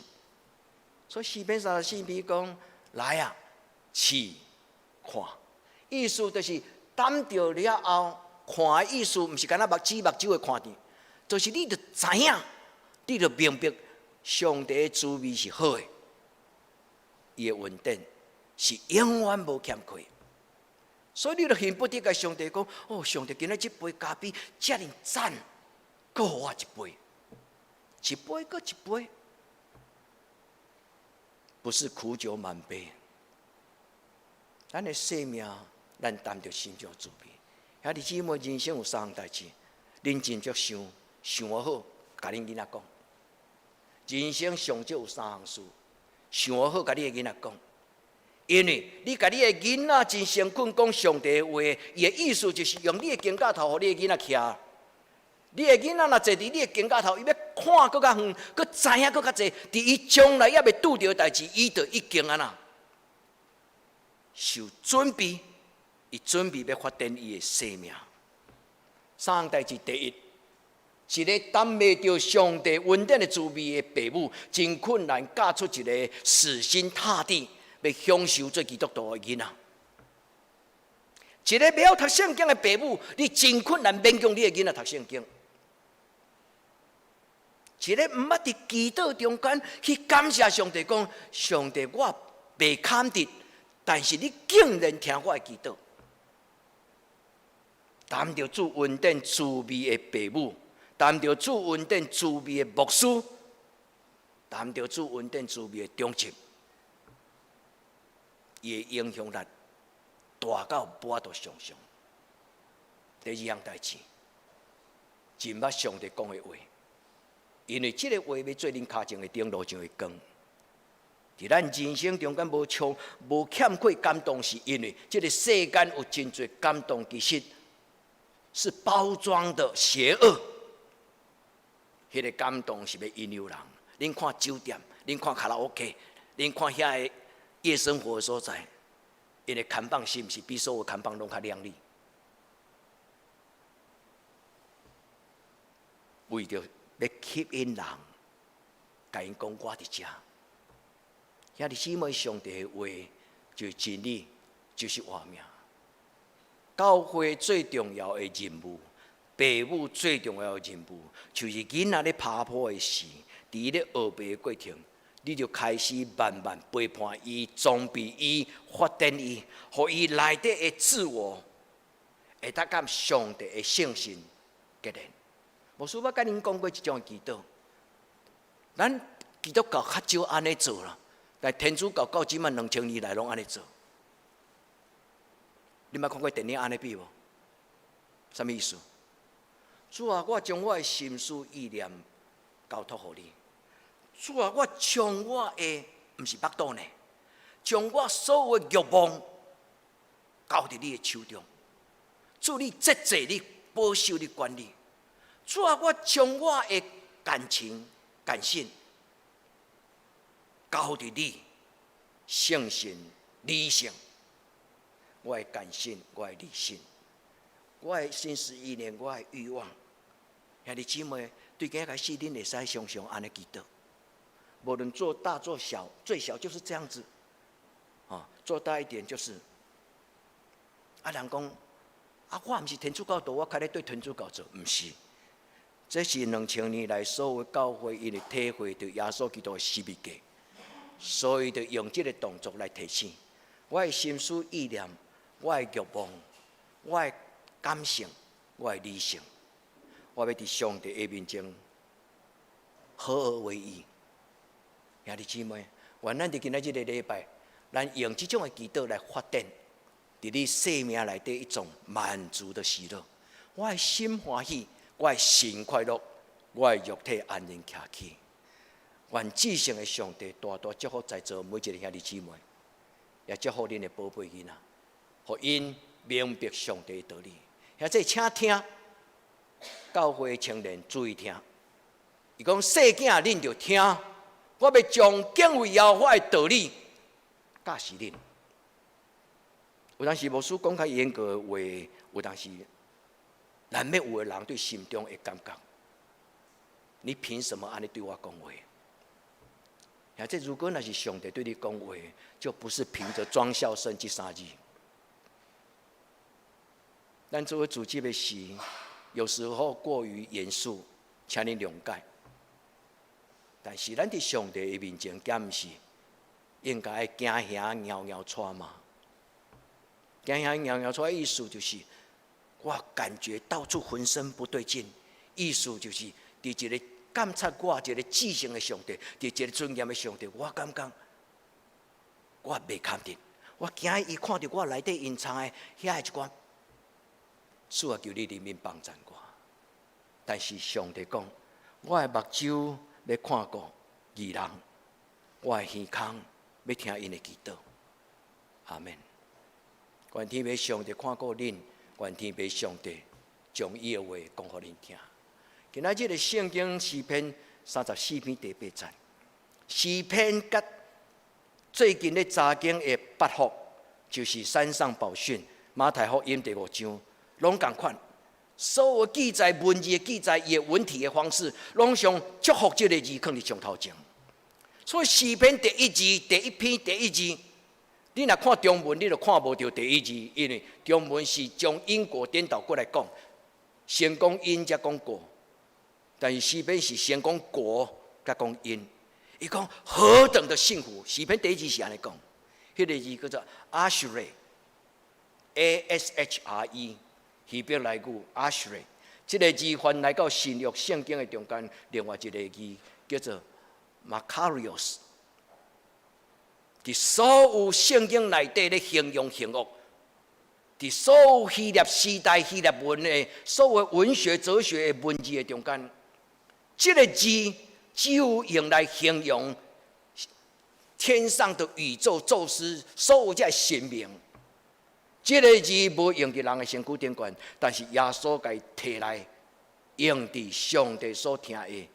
所以詩篇三十四篇講：來啊，試看。意思就是擔著了後，看的意思，毋是干焦目睭目睭會看見，就是你著知影，你著明白上帝的滋味是好的，伊的恩典是永遠無欠缺。所以你著恨不得共上帝講：哦，上帝，今仔這杯咖啡遮爾讚，閣予我一杯，一杯閣一杯，不是苦酒滿杯。咱的生命，咱擔著心中滋味。兄弟姊妹，人生有三項代誌，恁真足想想好，共恁囡仔講。人生上少有三項事，想好，共你的囡仔講。因為你共你的囡仔真誠懇講上帝的話，伊的意思就是用你的肩胛頭，予你的囡仔徛。你的囡仔若坐佇你的肩胛頭，伊欲看閣較遠，閣知影閣較濟。佇伊將來猶未拄著的代誌，伊就已經按怎受準備，伊準備欲發展伊的生命。三項代誌，第一，一个擔袂著上帝恩典的滋味的父母，真困難教出一个死心塌地欲享受做基督徒的囡仔。一个袂曉讀聖經的父母，你真困難勉強你的囡仔讀聖經。一个毋捌佇祈禱中間去感謝上帝，講上帝我袂堪得，但是你竟然聽我的祈禱。擔著主恩典滋味的父母，擔著主恩典滋味的牧師，擔著主恩典滋味的長執，伊的影響力大到無法度想象。第二項代誌，真捌上帝講的話，因為這个話欲做恁跤前的燈，路上的光。佇咱人生中間無充無欠缺感動，是因為這个世間有真濟感動，其實是包裝的邪惡。彼个感動是欲引誘人。恁看酒店，恁看卡拉 OK，恁看遐个夜生活的所在，𪜶的看板是毋是比所有看板攏較靚麗？為著欲吸引人，共𪜶講我佇遮。兄弟姊妹，上帝的話就是真理，就是活命。教會最重要的任務，父母最重要的任務，就是囡仔咧爬坡的時，佇咧學爬的過程，你就開始慢慢陪伴伊、裝備伊、發展伊，予伊內底的自我會當佮上帝的聖神結連。牧師，我佮恁講過這種祈禱，咱基督教較少按呢做啦，但天主教到這馬2000年來攏按呢做。你捌看過電影按呢比無？啥物意思？主啊，我將我的心思意念交託予你。主啊，我將我的毋是腹肚呢，將我所有的慾望交佇你的手中。主，你節制，你保守，你管理。主啊，我將我的感情、感性交佇你聖神理性。我的感性，我的理性，我的心思意念，我的慾望。兄弟姊妹，對今開始，恁會使常常按呢祈禱。無論做大做小，最小就是這樣子。啊，做大一點就是。啊，人講，啊，我毋是天主教徒，我較咧對天主教做，毋是。這是2000年來所有教會因為體會著耶穌基督的十字架，所以就用這个動作來提醒我的心思意念、我的慾望、我的感性、我的理性，我欲佇上帝的面前合而為一。兄弟姊妹，願咱佇今仔這个禮拜，咱用這種的祈禱來發展，佇你生命內底一種滿足的喜樂。我的心歡喜，我的神快樂，我的肉體安然徛起。願至聖的上帝大大祝福在座每一个兄弟姊妹，也祝福恁的寶貝囡仔，予𪜶明白上帝的道理。兄弟請聽，教會青年注意聽。伊講細囝恁著聽，我欲將敬畏耶和華的道理教示恁。有當時牧師講較嚴格的話，有當時難免有的人對心中會感覺，你憑什麼按呢對我講話？啊，這如果若是上帝對你講話，就不是憑著忠孝順這三字。咱作為主祭的時，有時候過於嚴肅，請你諒解。但是咱佇上帝的面前，敢毋是應該愛驚嚇搖搖掣嗎？驚嚇搖搖掣的意思就是，我感覺到處渾身不對勁，意思就是佇一個監察我一個至聖的上帝，佇一個尊嚴的上帝，我感覺我袂堪得，我驚伊看著我內底隱藏的遐一寡，主啊，求你憐憫幫贊我。但是上帝講，我的目睭欲看顧義人，我的耳孔欲聽𪜶的祈禱。阿門。願天父上帝看顧恁，願天父上帝將伊的話講予恁聽。今仔日的聖經詩篇34篇第八節。詩篇佮最近咧查經的八福，就是山上寶訓、馬太福音第五章，攏仝款。所有記載文字的記載，伊的文體的方式，攏將祝福這个字放佇上頭前。所以詩篇第一字、第一篇第一字，你若看中文，你就看無著第一字，因為中文是將因果顛倒過來講，先講因才講果，但是詩篇是先講果，才講因。伊講何等的幸福，詩篇第一字是按呢講，彼個字叫做 Ashrei，A S H R E，希伯來語 Ashrei，這个字翻來到新約聖經的中間，另外一個字叫做 Makarios。佇所有聖經內底咧形容幸福，佇所有希臘時代希臘文的所有文學哲學的文字的中間，這个字只有用來形容天上的宇宙宙斯所有這神明。這个字無用佇人的身軀頂懸，但是耶穌共伊提來用佇上帝所疼的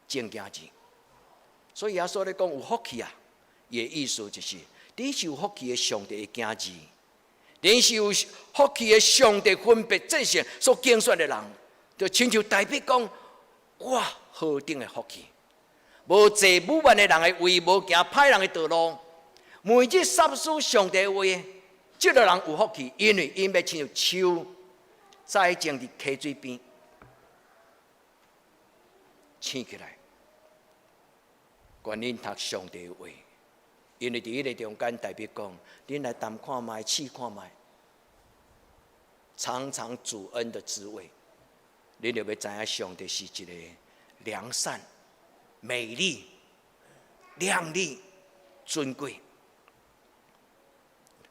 正囝兒。所以耶穌咧講有福氣啊！伊的意思就是，恁是有福氣的上帝的囝兒，恁是有福氣的上帝分別這聖所揀選的人，就親像大衛講，我何等的福氣！無坐愚頑的人的位，無行歹人的道路，每日默思上帝的話，這个人有福氣，因為𪜶欲親像樹栽種佇溪水邊，醒起來，願恁讀上帝的話。因為佇彼个中間，大衛講，恁來談看覓，試看覓，嘗嘗主恩的滋味，恁就欲知影上帝是一個良善、美麗、亮麗、尊貴。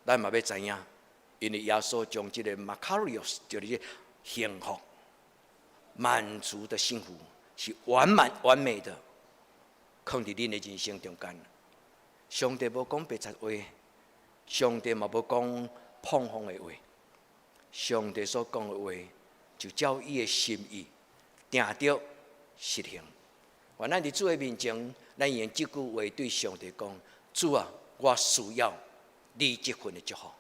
咱嘛欲知影，因為耶穌將這個 Makarios 就是幸福、滿足的幸福，是完滿完美的，囥佇恁的人生中間。上帝無講白賊話，上帝嘛無講膨風的話，上帝所講的話就照伊的心意定著實行。願咱佇主的面前，咱用這句話對上帝講：主啊，我需要你這份的祝福。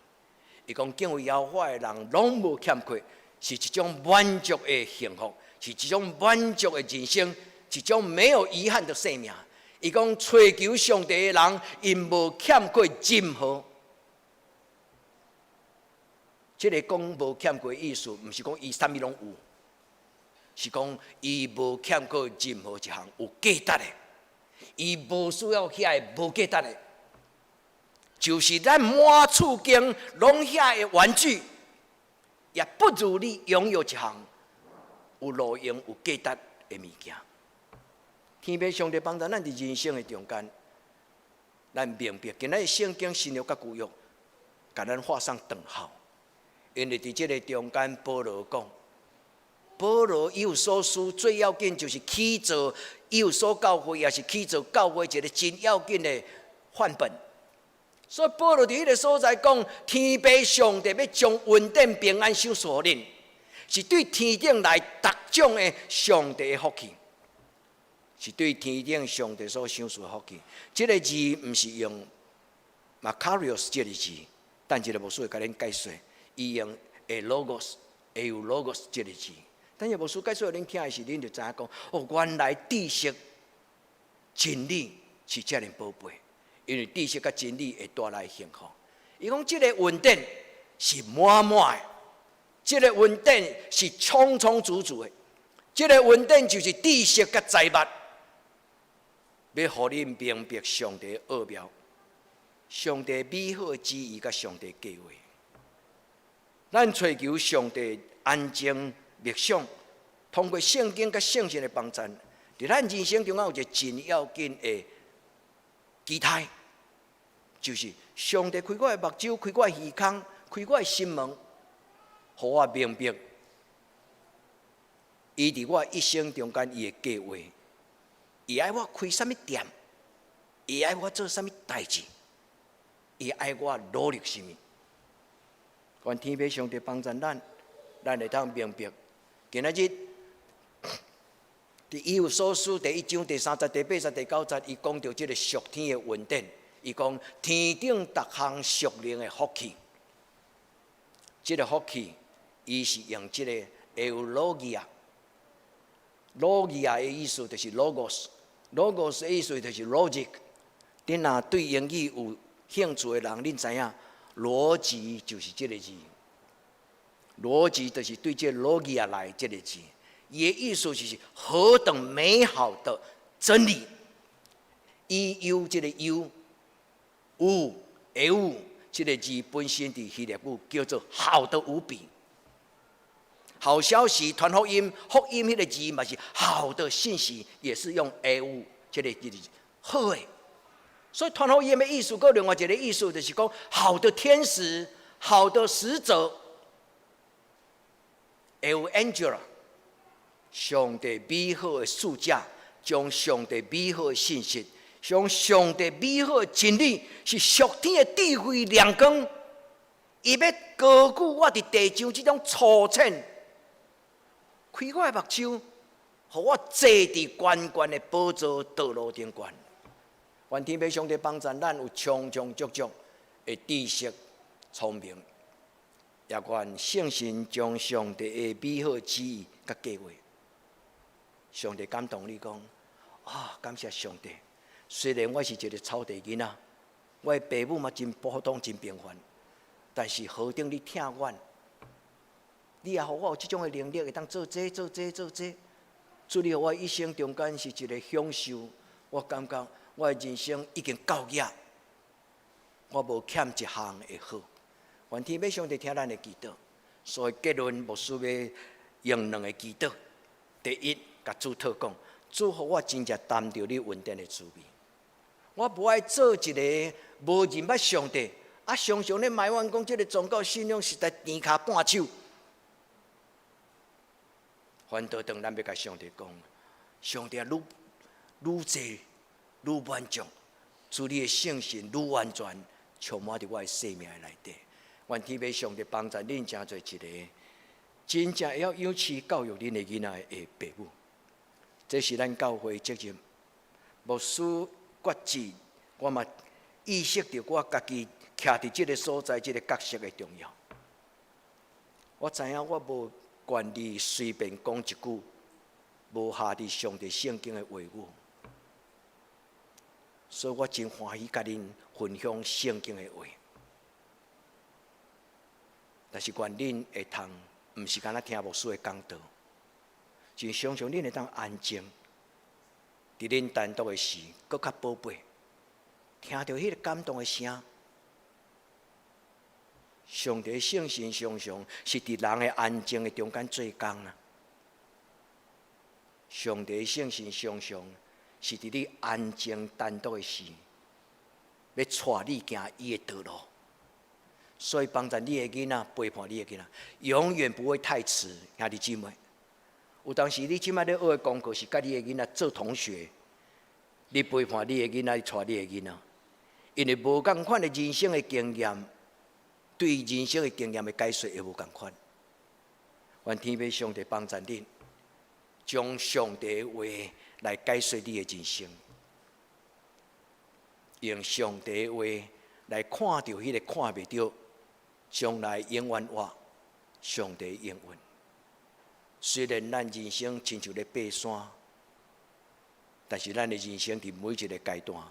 伊講敬畏耶和華的人，攏無欠缺，是一種滿足的幸福，是一種滿足的人生，一種沒有遺憾的生命。伊講揣求上帝的人，𪜶無欠缺任何。這个講無欠缺意思，毋是講伊啥物攏有，是講伊無欠缺任何一項有價值的，伊無需要遐个無價值的，就是咱滿厝間攏遐个玩具，也不如你擁有一項有路用、有價值的物件。天父上帝幫助咱佇人生的中間，咱明白，今仔日聖經新約佮舊約，共咱畫上等號。因為佇這个中間，保羅講，保羅以弗所書最要緊就是起造以弗所教會，也是起造教會一个真要緊的範本。所以保羅佇彼个所在講，天父上帝欲將恩典平安賞賜予恁，是對天頂來逐種的上帝的福氣。是對天頂上帝所賞賜的福氣。這个字毋是用 Makarios 這个字，等一下牧師會共恁解說。伊用 εὐλογός，εὐλογός 這个字。等下牧師解說予恁聽的時，恁就知影講，哦，原來知識真理是遮爾寶貝，因為知識佮真理會帶來幸福。伊講這个恩典是滿滿的，這个恩典是充充足足的，這个恩典就是知識佮財物。欲予恁明白上帝奧妙，上帝美好的旨意佮上帝計劃。咱揣求上帝安靜默想，通過聖經佮聖神的幫助，佇咱人生中間有一个真要緊的期待，就是上帝開我的目睭，開我的耳孔，開我的心門，予我明白，伊佇我一生中間伊的計劃。伊愛我開啥物店，伊愛我做啥物代誌，伊愛我努力啥物。願天父上帝幫助咱，咱會當明白。今仔日佇以弗所書第一章第三節、第八節、第九節，伊講著這个屬天的恩典。伊講天頂逐項屬靈的福氣，這个福氣，伊是用這个 eulogia。logia 的意思就是 logos，logos 的意思就是 logic。恁若對英語有興趣的人，恁知影邏輯就是這个字。邏輯就是對這 logia 來這个字。伊的意思就是何等美好的真理。E U 這个 U U L 這个字本身佇希臘語叫做好的無比。好消息傳福音，福音彼个字嘛是好的信息，也是用 Eu 這个字好的。所以傳福音的意思，閣另外一个意思就是講好的天使、好的使者，euangel。上帝美好的使者，將上帝美好的信息，將上帝美好的真理，是屬天的智慧亮光。伊欲高舉我佇地上這種粗淺，開我的目睭，予我坐佇懸懸的寶座道路頂懸。願天父上帝幫助咱有充充足足的知識聰明，也願聖神將上帝的美好旨意佮計劃。上帝感動你講啊，感謝上帝。雖然我是一个草地囡仔，我的爸母嘛真普通、真平凡，但是何等你疼阮，你也予我有這種的能力，會當做這、做這、做這。主你予我一生中間是一个享受，我感覺我的人生已經到額，我無欠一項的好。願天父上帝聽咱的祈禱，所以結論牧師欲用兩个祈禱。第一，共主禱講，主予我真正擔著你恩典的滋味。我無愛做一个無認捌上帝，啊，常常咧埋怨講這个宗教信仰實在甜跤半手。反倒當咱欲共上帝講，上帝啊，愈愈濟愈滿足，主你的聖神愈完全，充滿佇我的生命的內底。願天父上帝幫助恁，成做一个真正會曉養飼教育恁的囡仔的爸母。這是咱教會責任。牧師決志，我嘛意識著我家己徛佇這个所在，這个角色的重要。我知影我無權利隨便講一句無合佇上帝聖經的話語，所以我真歡喜共恁分享聖經的話。但是願恁會通，毋是干焦聽牧師的講道，真常常恁會當安靜，佇恁單獨的時，閣較寶貝，聽著彼个感動的聲。上帝聖神常常是佇人的安靜的中間做工啊！上帝聖神常常是佇你安靜單獨的時，欲帶你行伊的道路。所以幫助你的囡仔，陪伴你的囡仔，永遠不會太遲，兄弟姊妹。有當時你這擺咧學的功課是佮你的囡仔做同學，你陪伴你的囡仔，你帶你的囡仔，因為無仝款的人生的經驗，對人生的經驗的解說會無仝款。願天父上帝幫助恁，將上帝的話來解說你的人生，用上帝的話來看著彼个看袂著，將來永遠活，上帝應允。雖然咱人生親像咧爬山，但是咱的人生佇每一个階段，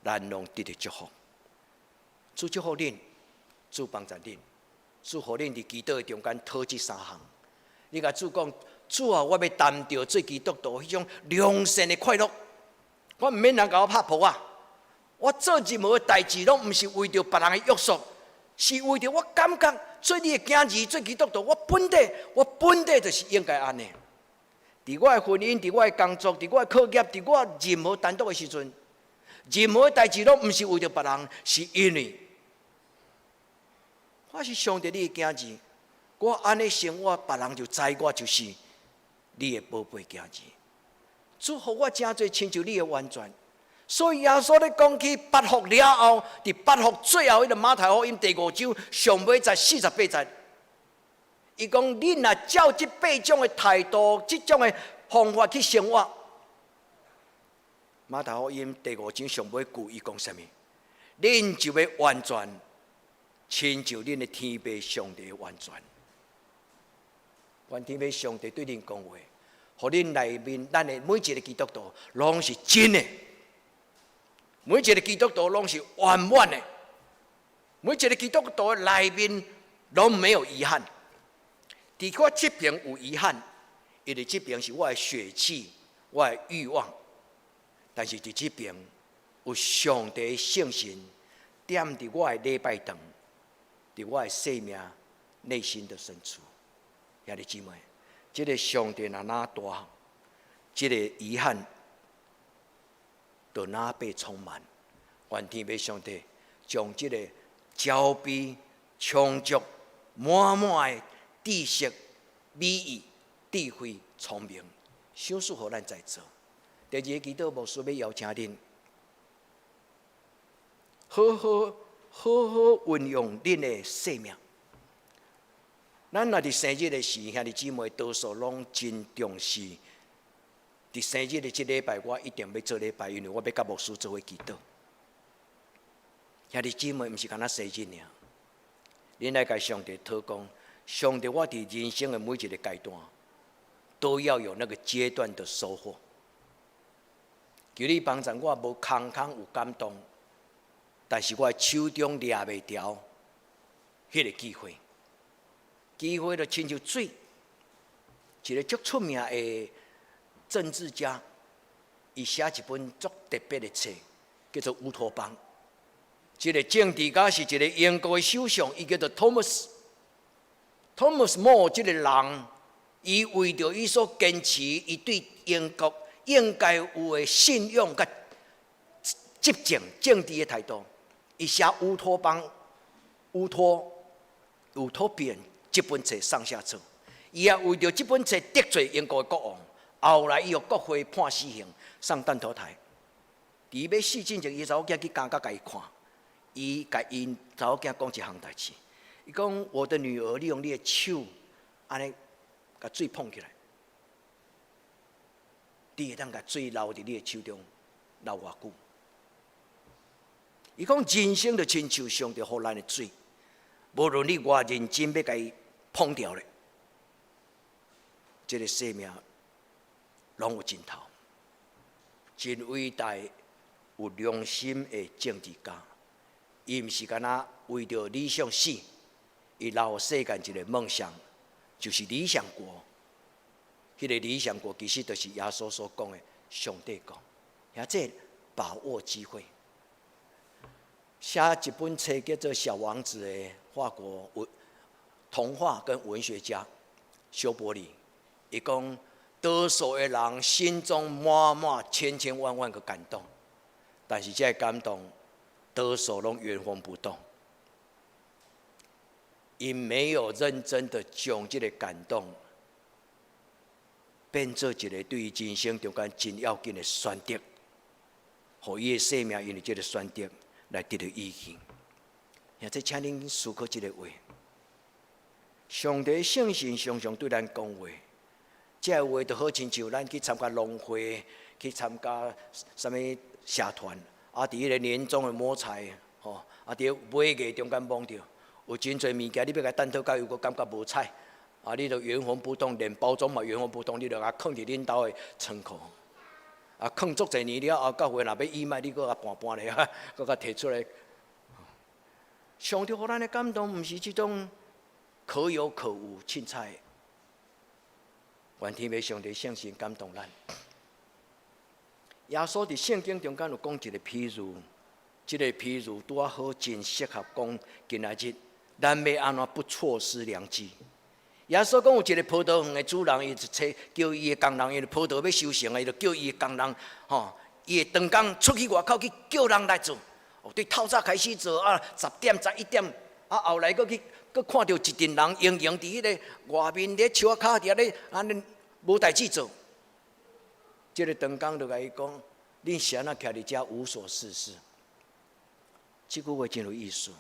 咱攏得著祝福。主祝福恁，主幫助恁，主予恁佇祈禱的中間討這三項。你共主講，主啊，我欲擔著做基督徒彼種良善的快樂，我毋免人共我拍噗仔！我做任何的代誌，攏毋是為著別人的約束，是為著我感覺做你的囝兒，做基督徒，我本底就是應該按呢。佇我的婚姻，佇我的工作，佇我的課業，佇我任何單獨的時陣，任何代誌攏毋是為著別人，是因為我是上帝你的囝兒，我按呢生活，別人就知我就是你的寶貝囝兒。主予我成做親像你的完全。所以耶穌咧講起八福了後，佇八福最後彼个馬太福音第五章上尾節48節，伊講恁若照這八種的態度，這種的方法去生活。馬太福音第五章上尾句，伊講啥物？恁就欲完全，親像恁的天父上帝完全。願天父上帝對恁講話，予恁內面，咱的每一个基督徒攏是真的，每一个基督徒攏是圓滿的，每一个基督徒內面攏沒有遺憾。佇我這邊有遺憾，因為這邊是我的血氣，我的慾望。但是佇這邊有上帝聖神踮佇我的禮拜堂，佇我的生命內心的深處。兄弟姊妹，這个上帝若哪大，這个遺憾就哪被充滿。願天父上帝將這個焦慮充足滿滿的知識、美意、智慧、聰明，賞賜予咱在座。第二个祈禱牧師欲邀請恁，好好好好運用恁的生命。咱若佇生日的時，兄弟姊妹多數攏真重視。佇生日的這禮拜，我一定欲做禮拜，因為我欲佮牧師做伙祈禱。兄弟姊妹，毋是干焦生日爾，恁愛共上帝討講，上帝，我佇人生的每一个階段，都要有那個階段的收穫。求你幫助我，無空空有感動，但是我的手中掠袂牢彼个機會。機會就親像水，一个足出名的政治家，伊寫一本足特別的冊，叫做《烏托邦》。這个政治家是一个英國的首相，伊叫做 Thomas。Thomas More 這个人，伊為著伊所堅持，伊對英國應該有的信仰佮執政政治的態度，伊寫《烏托邦》、烏托 Utopian 這本冊上下冊，伊也為著這本冊得罪英國的國王，後來伊予國會判死刑，送斷頭台。佇欲死進前，伊查某囝去監獄共伊看，伊共𪜶查某囝講一項代誌，伊講：我的女兒，你用你的手按呢共水捧起來，你會當共水留佇你的手中留偌久？伊講人生就親像上帝予咱的水，無論你偌認真欲共伊捧著咧，這个生命攏有盡頭。真偉大有良心的政治家，伊毋是干焦為著理想死，伊留世間一个夢想，就是理想國。彼个理想國其實就是耶穌所講的上帝國。也這把握機會，寫一本冊叫做《小王子》的法國文童話跟文學家蕭伯里，伊講多數的人心中滿滿千千萬萬個感動，但是這个感動多數攏原封不動，𪜶沒有認真的將這个感動變做一个對人生中間真要緊的選擇，予伊的生命因為這个選擇來得著意義。現在請恁思考這个話，上帝聖神常常對咱講話，這个話就好親像咱去參加農會，去參加啥物社團，啊，佇彼个年終的摸財，吼，啊，佇尾月中間摸著，有真濟物件，你欲共探討到又閣感覺無彩，啊，你就原封不動，連包裝嘛原封不動，你就共囥佇恁兜的倉庫，啊，囥足濟年了後，到尾若欲義賣，你閣共搬搬咧，閣共提出來。上帝予咱的感動，毋是這種可有可無、凊彩的。願天父上帝聖神感動咱。耶穌佇聖經中間有講一个譬喻，這个譬喻拄仔好真適合講今仔日，咱欲按怎不錯失良機？耶穌講有一个葡萄園的主人，伊就揣叫伊的工人，因為葡萄欲收成啊，伊就叫伊的工人，吼，伊會長工出去外口去叫人來做。哦，對透早開始做啊，10點、11點，啊，後來閣去閣看著一陣人閒閒佇彼个外面咧樹仔跤佇遐咧按呢無代誌做。這个長工就共伊講：恁是按怎徛佇遮無所事事？這句話真有意思。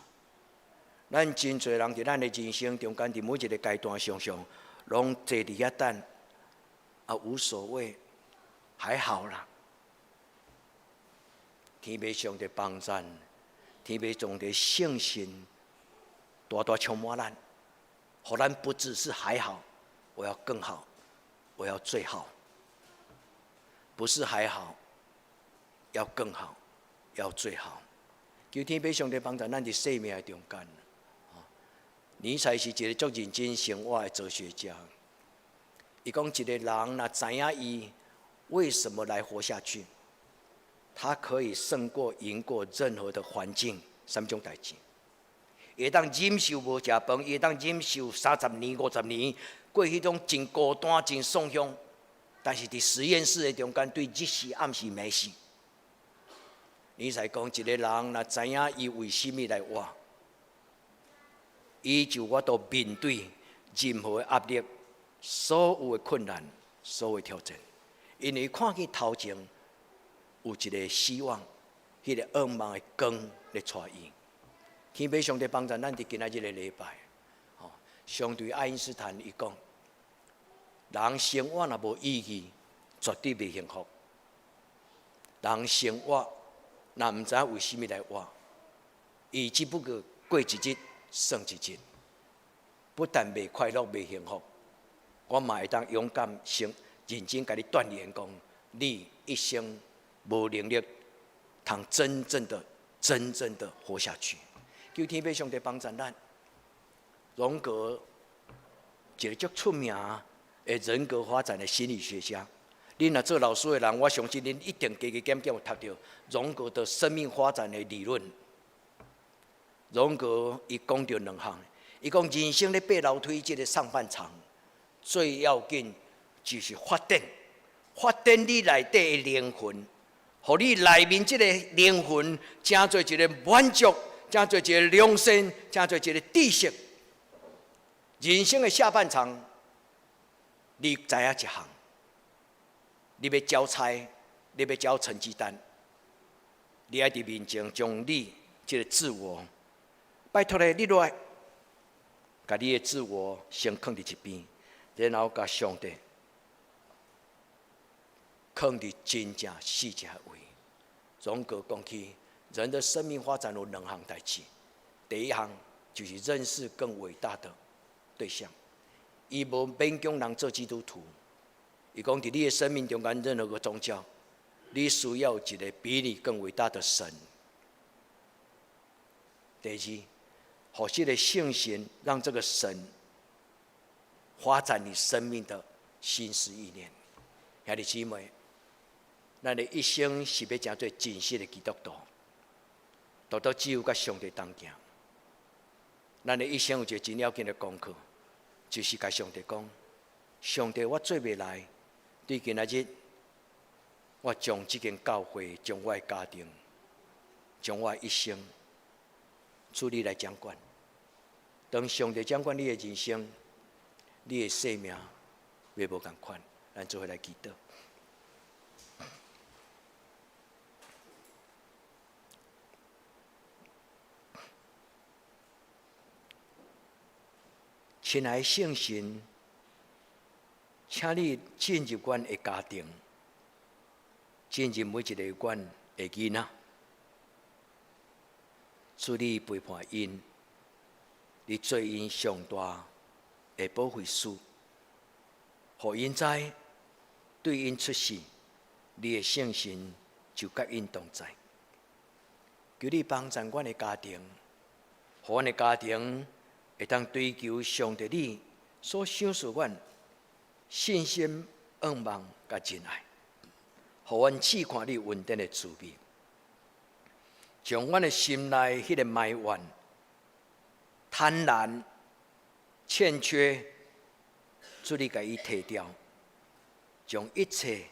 咱真濟人佇咱的人生中間，佇每一个階段，常常攏坐佇遐等。啊，無所謂，還好啦。天父上帝幫贊，天父上帝聖神大大充滿咱，予咱不只是還好，我要更好，我要最好。不是還好，要更好，要最好。求天父上帝幫助咱佇生命的中間。尼采是一个足認真生活的哲學家。伊講一個人若知影伊為什麼來活下去，他可以勝過、贏過任何的環境，啥物種代誌。會當忍受無食飯，會當忍受30年、50年，過彼種真孤單、真喪鄉。但是佇實驗室的中間，對日死暗時暝死。尼采講一個人若知影伊為啥物來活，伊就有法度面對任何的壓力、所有的困難、所有的挑戰，因為看見頭前有一個希望，彼個願望的光咧帶伊。天父上帝幫助咱佇今仔日個禮拜，吼，相對愛因斯坦伊講，人生活若無意義，絕對袂幸福。人生活若毋知影為啥物來活，伊只不過過一日算一日，不但袂快樂、袂幸福，我嘛會當勇敢、誠認真共你斷言講，你一生無能力通真正的、真正的活下去。求天父上帝幫助咱，榮格一個足出名的人格發展的心理學家。恁若做老師的人，我相信恁一定加加減減有讀著榮格的生命發展的理論。榮格伊講著兩項，伊講人生咧爬樓梯這個上半場，最要緊就是發展，發展你內底的靈魂，予你內面這個靈魂成做一個滿足，成做一個良善，成做一個知識。人生的下半場，你知影一項，你欲交差，你欲交成績單，你愛佇面前將你這個自我，拜託咧，你落來，共你的自我先囥佇一邊，然後共上帝囥佇真正死正位。榮格講起，人的生命發展有兩項代誌，第一項就是認識更偉大的對象。伊無勉強人做基督徒，伊講佇你的生命中間任何個宗教，你需要一個比你更偉大的神。第二，予這個聖神讓這個神發展你生命的心思意念。兄弟姊妹，咱的一生是欲成做真實的基督徒，獨獨只有佮上帝同行。咱的一生有一個真要緊的功課，就是共上帝講：上帝，我做袂來，對今仔日，我將這間教會、將我的家庭、將我的一生，主你來掌管。當上帝掌管你的人生，你的生命會無仝款。咱做伙來祈禱。親愛的聖神，請你進入阮的家庭，進入每一個阮的囡仔，主你陪伴𪜶，你做𪜶上大的保惠師，予𪜶知對𪜶出世，你的聖神就佮𪜶同在。求你幫助阮的家庭，予阮的家庭會當追求上帝你所賞賜阮信心、願望佮真愛，予阮試看你恩典的滋味，將阮的心內彼個埋怨、貪婪、欠缺，主你共伊提掉，將一切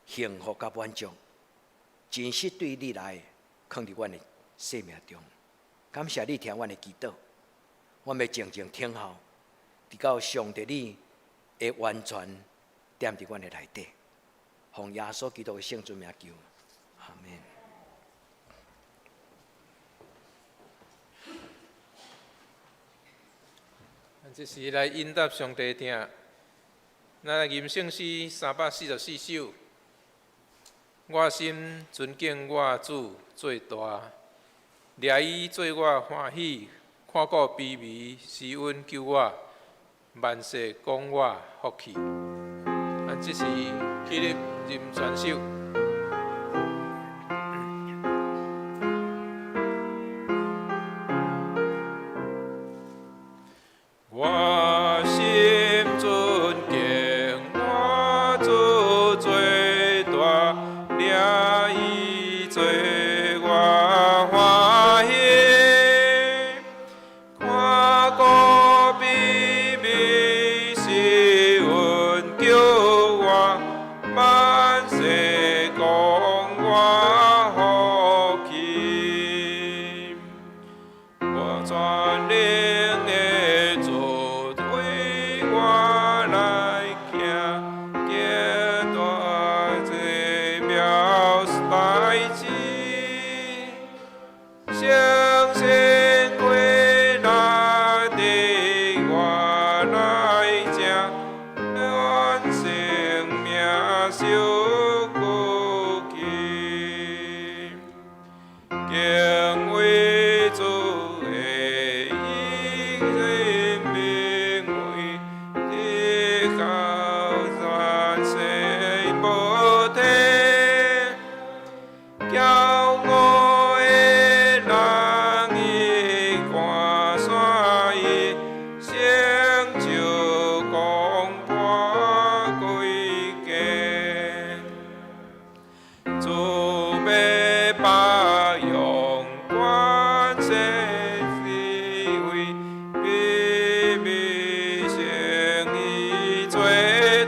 幸福佮滿足，真實對你來，囥佇阮的生命中。感謝你聽阮的祈禱，阮欲靜靜等候，直到上帝你會完全踮佇阮的內底。奉耶穌基督的聖尊名求，阿門。咱這時來應答上帝聽，咱來吟聖詩344首。我心尊敬我主最大，掠伊做我歡喜，看顧卑微，施恩救我，萬世講我福氣。咱這是起立吟全首。我心尊敬我主最大，掠伊做我歡喜，看顧卑微，施恩救我，萬世講我福氣。我全能的主為我來行，行大奇妙代誌，相信歸來佇我內這，願生命受苦期。敬畏主的人民為直到萬世無停，驕傲的人伊趕散伊，成就攻破規間。主欲把榮冠設立為卑微稱伊做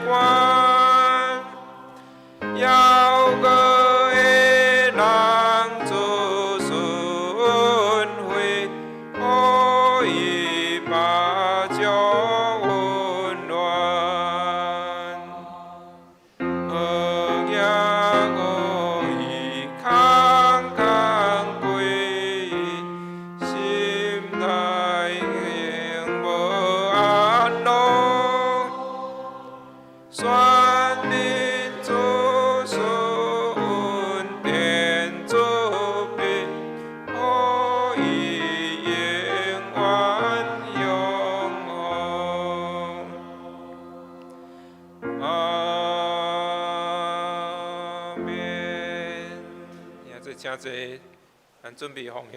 官，驕傲的人子孫悔，予伊罷將混亂。好額我伊慷慷歸，心內永無安樂。選民子孫恩典祝福，予伊永遠永恆。阿們。現在請坐，咱準備奉獻。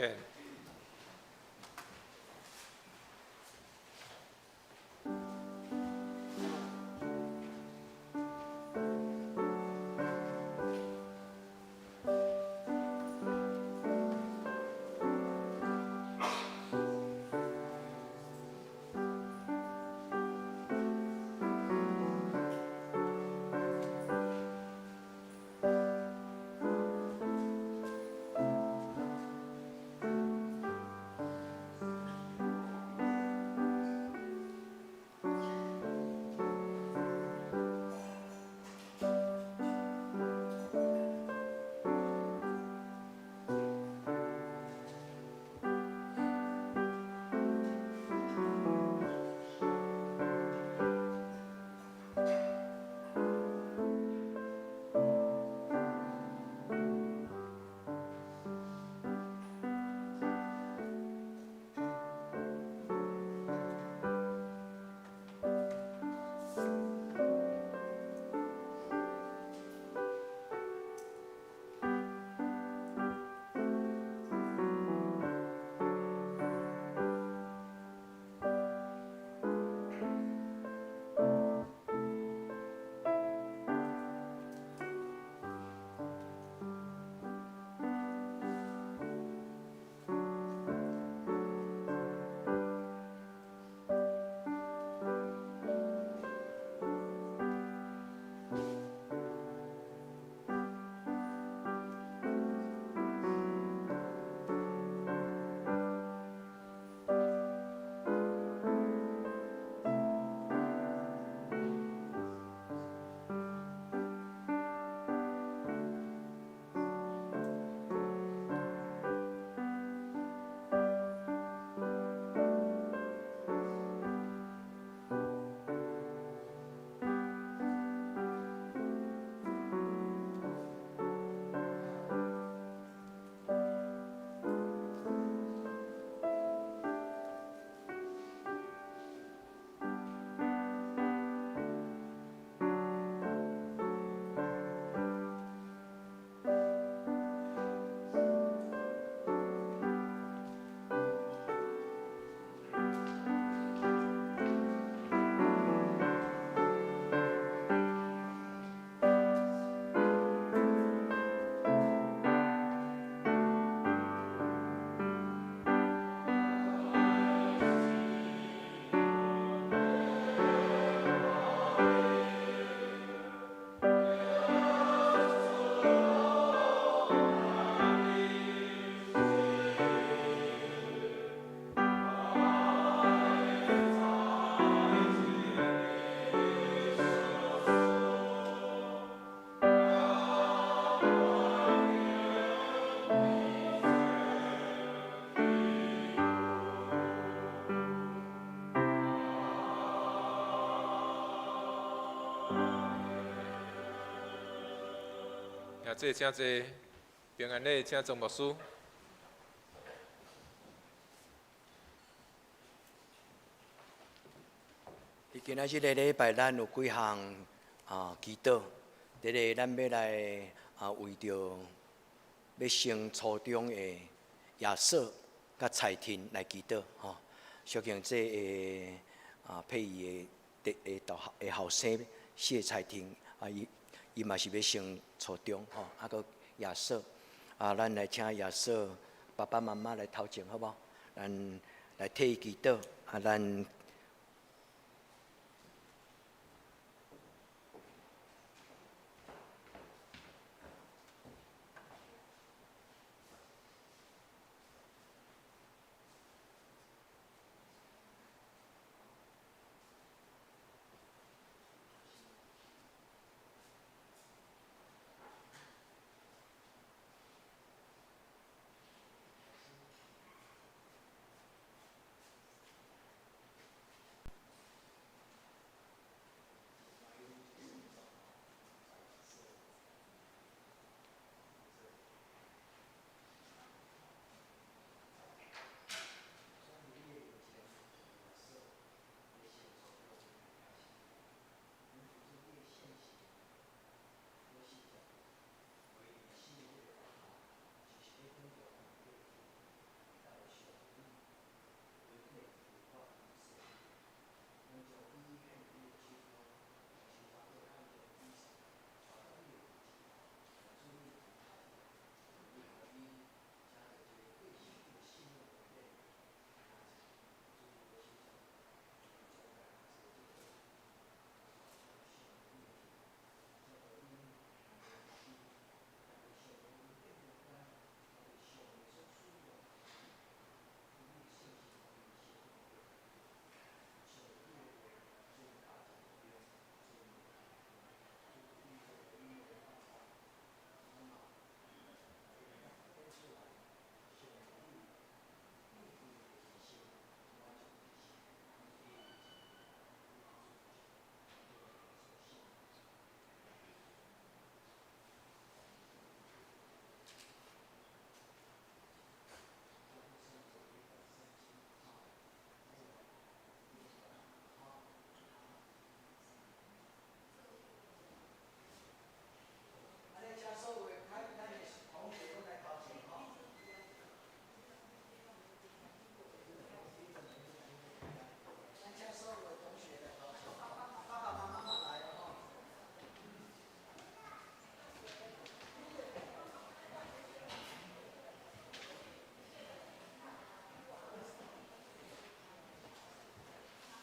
这请坐，平安礼，请庄牧师。伫今仔这个礼拜，咱有几项祈祷。第一个，咱欲来为著欲升初中的亚瑟佮彩婷来祈祷吼。小敬这个佩仪的的的的后生谢彩婷啊，伊伊嘛是欲升初中吼，啊阁亚瑟啊，咱来请亚瑟爸爸妈妈来头前好无？咱来替伊祈祷啊，咱。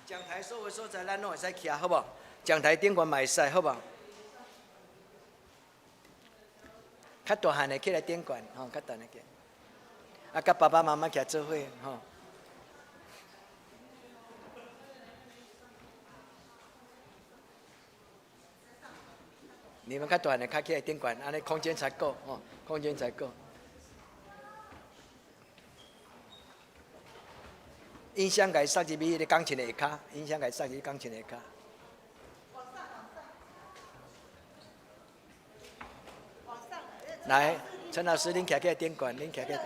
讲台所有所在，咱拢会使徛，好无？讲台顶悬嘛会使，好无？较大汉的起来顶悬，吼，较大汉的，啊，佮爸爸妈妈徛做伙，吼。你们较大汉的较起来顶悬，按呢空间才够，吼，空间才够。音箱共伊塞入去彼个钢琴的下跤，音箱共伊塞入去钢琴的下跤。来，陈老师，恁徛起来顶悬，恁徛起来。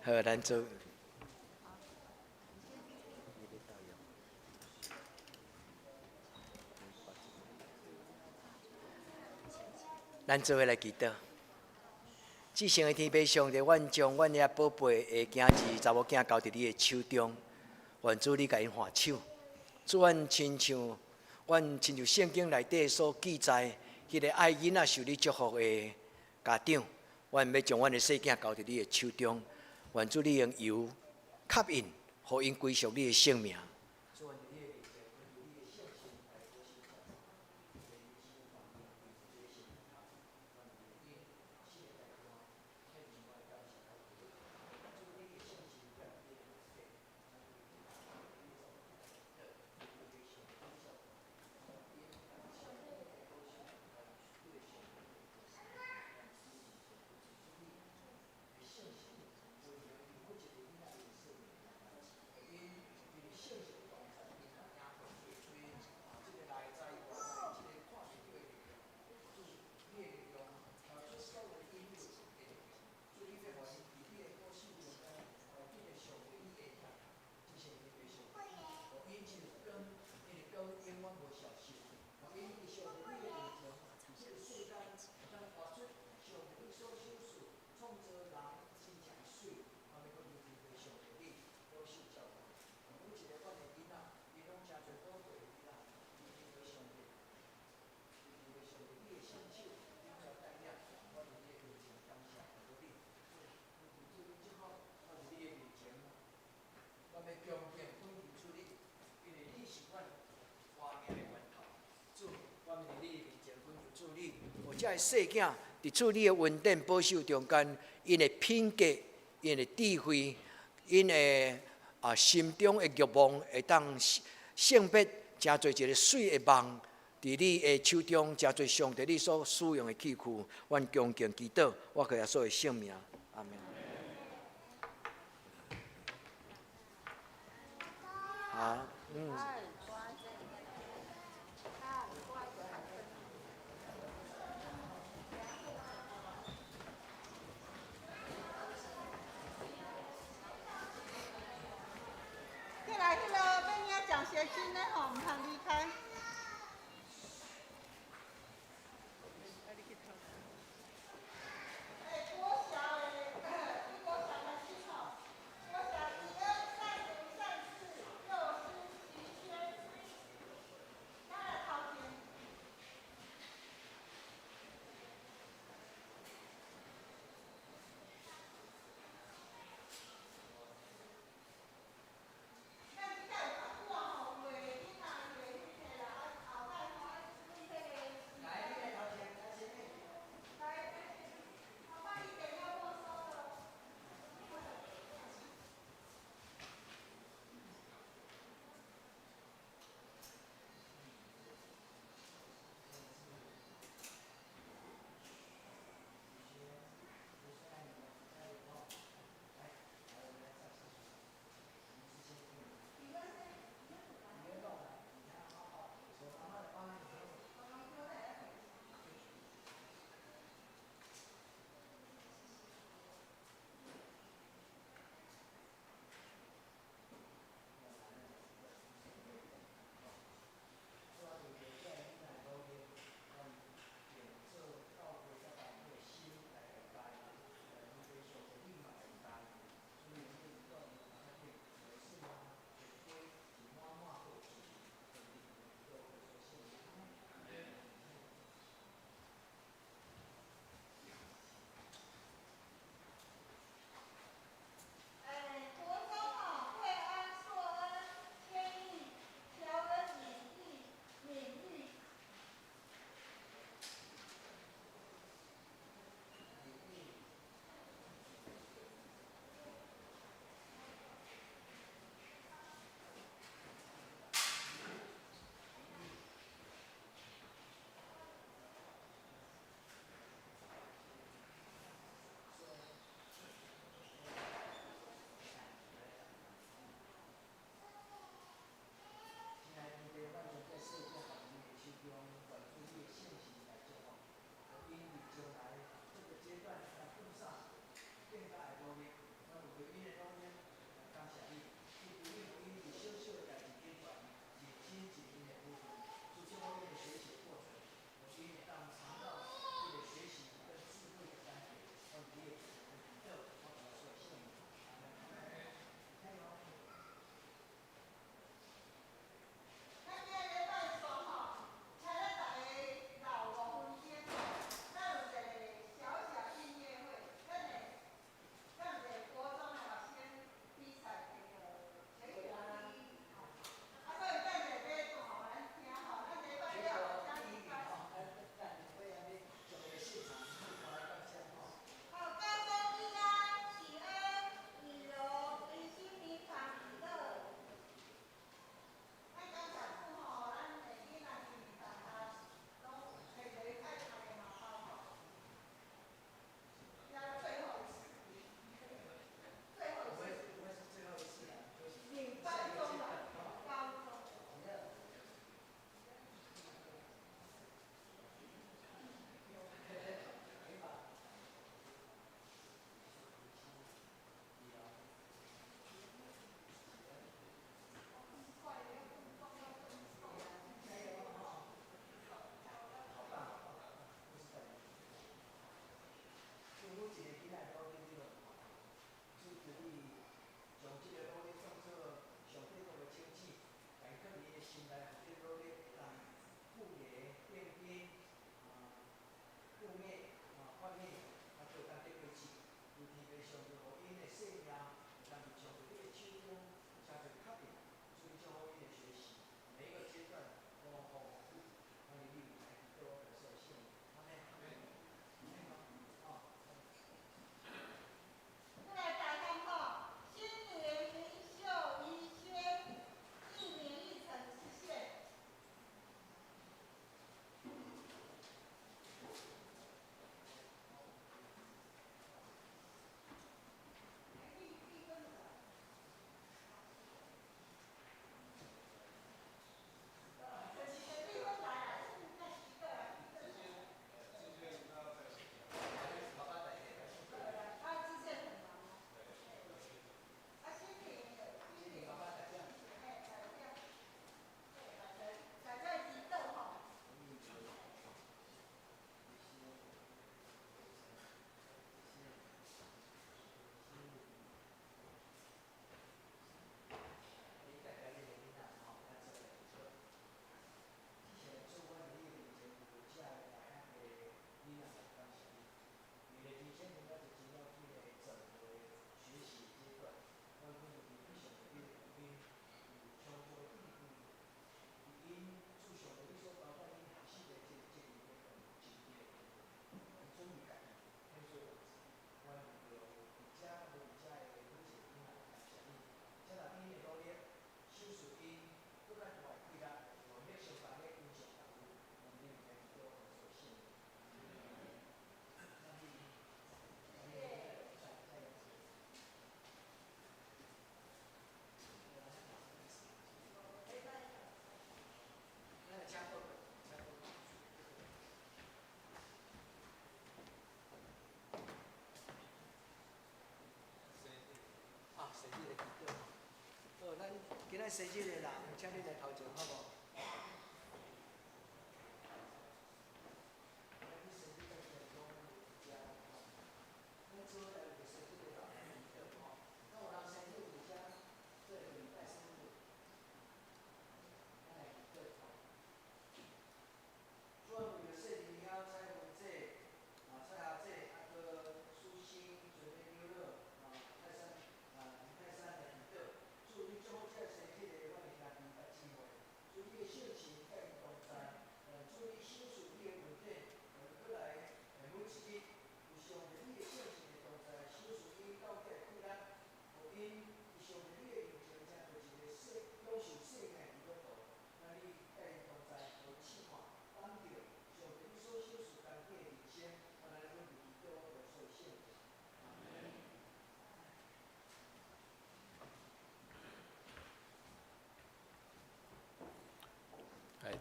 好，咱做。咱做伙来祈祷。至圣的天父上帝，阮将阮遐宝贝的囝儿、查某囝交伫你的手中，愿主你共𪜶看守。主，阮亲像圣经内底所记载，彼个爱囡仔受你祝福的家长，阮欲将阮的细囝交伫你的手中。愿主你用油吸引，予𪜶归属你的圣名。遮的细囝，伫主你的恩典保守中间，𪜶的品格、𪜶的智慧、𪜶的心中的欲望，會當聖別，成做一个媠的夢，佇你的手中，成做上帝你所使用的器具。阮恭敬祈禱，我靠耶穌的聖名，阿門。好，嗯。來，彼个欲領獎學金的吼，毋通離開。國小的，國小的親吼，國小以恩善讀善事，幼師齊宣。今仔生日的人，請恁來頭前好無？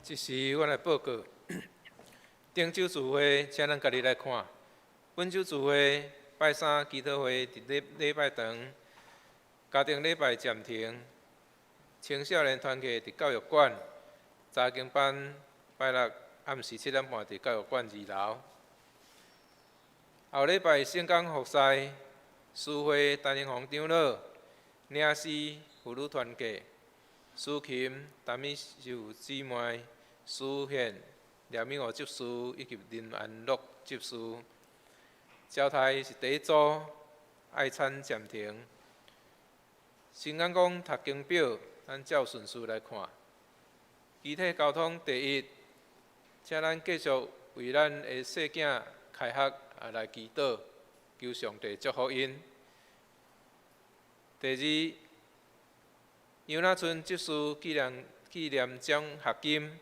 这时我来报告，顶周聚会，请咱家己来看。本周聚会拜三祈祷会伫礼礼拜堂，家庭礼拜暂停，青少年团契伫教育馆，查经班拜六暗时7点半伫教育馆二楼。后礼拜圣工服侍，书会陈英宏长老，领诗妇女团契。苏琴、陈美秀姊妹、苏宪、廖敏娥执事以及林安乐执事。招待是第一组爱餐暂停。新眼光读经表，咱照顺序来看。机体交通第一，请咱继续为咱的细囝开学啊来祈祷，求上帝祝福𪜶。第二，杨那村执事纪念奖学金，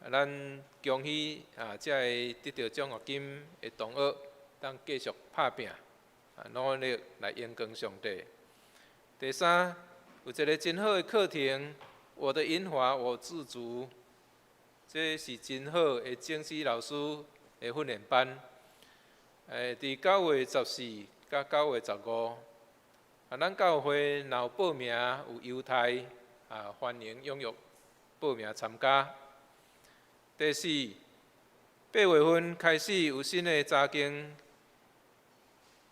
咱恭喜啊！这个得到奖学金的同学，当继续拍拼，啊，努力来荣光上帝。第三，有一个真好的课程，我的银发我自主，这是真好的讲师老师的训练班。伫9月14佮9月15。啊，咱教会若有报名有优待，啊，欢迎踊跃报名参加。第四，8月份开始有新的查经，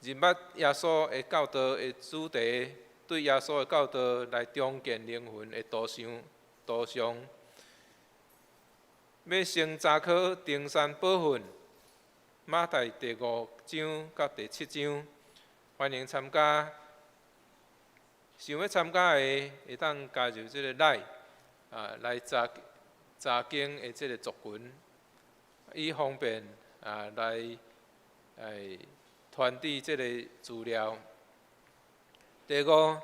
认捌耶稣的教导的主题，对耶稣的教导来重建灵魂的图像。图像。欲先查考登山宝训，马太第五章佮第七章，欢迎参加。想欲参加的，会当加入这个 LINE，啊，来查查经的这个族群，以方便啊来传递这个资料。第五，9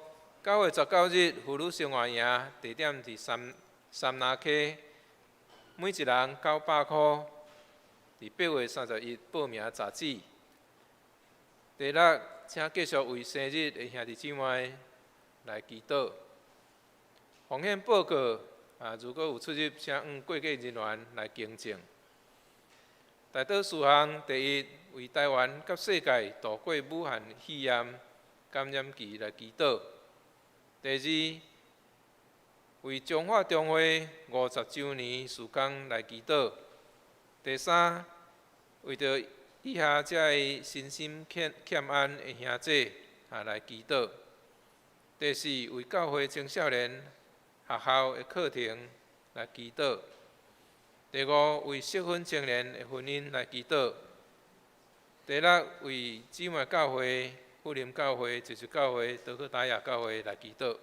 月19日妇女生活营，地点伫三林溪，每一人900箍，伫8月31报名截止。第六，请继续为生日的兄弟姊妹来祈祷。风险报告啊，如果有出入，请向过计人员来更正。代祷事项：第一，为台湾佮世界度过武汉肺炎感染期来祈祷；第二，为中华中会50周年事工来祈祷；第三，为著以下这个身心欠安的兄弟啊来祈祷；第四，为教会青少年学校的课程来祈祷；第五，为适婚青年的婚姻来祈祷；第六，为姊妹教会、富林教会、济慈教会、德克达雅教会来祈祷。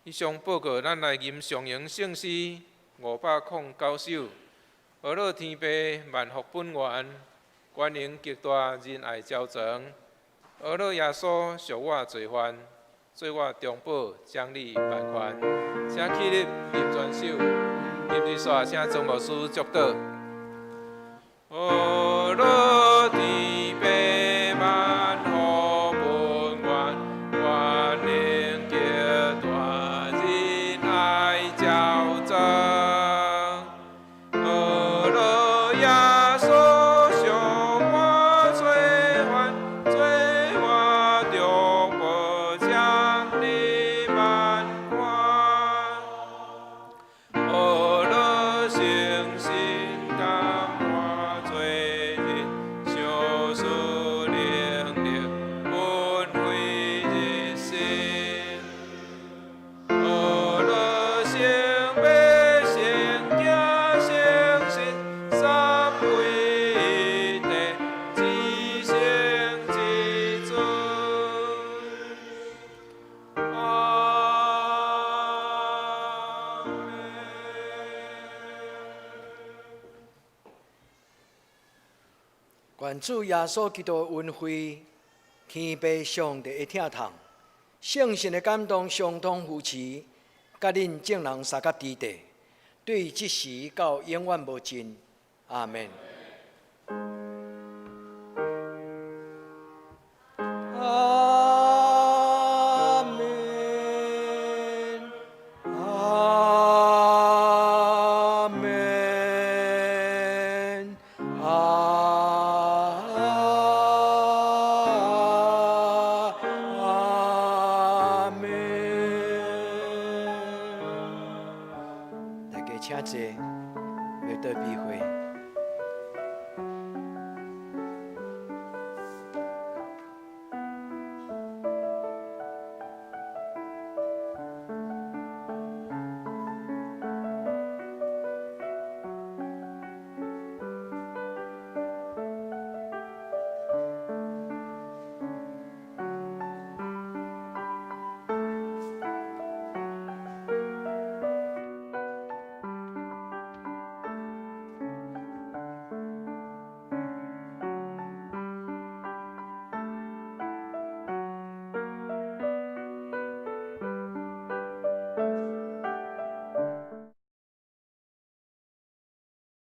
以上报告，咱来吟上荣圣诗509首。阿乐天父万福本源，权能极大仁爱昭彰。阿乐耶稣赎我罪犯，做我中保奖励万权。请起立入全首，入日煞请庄牧师祝祷。阿乐天父万福本源，权能极大仁爱昭彰。阿乐耶稣赎我罪犯，做我中保奖願主耶穌基督的恩惠，天父上帝的疼痛，聖神的感動，相通扶持，佮恁眾人相佮佇地，對這時到永遠無盡。阿門。阿門。阿門。阿門。大家請坐，欲倒避會。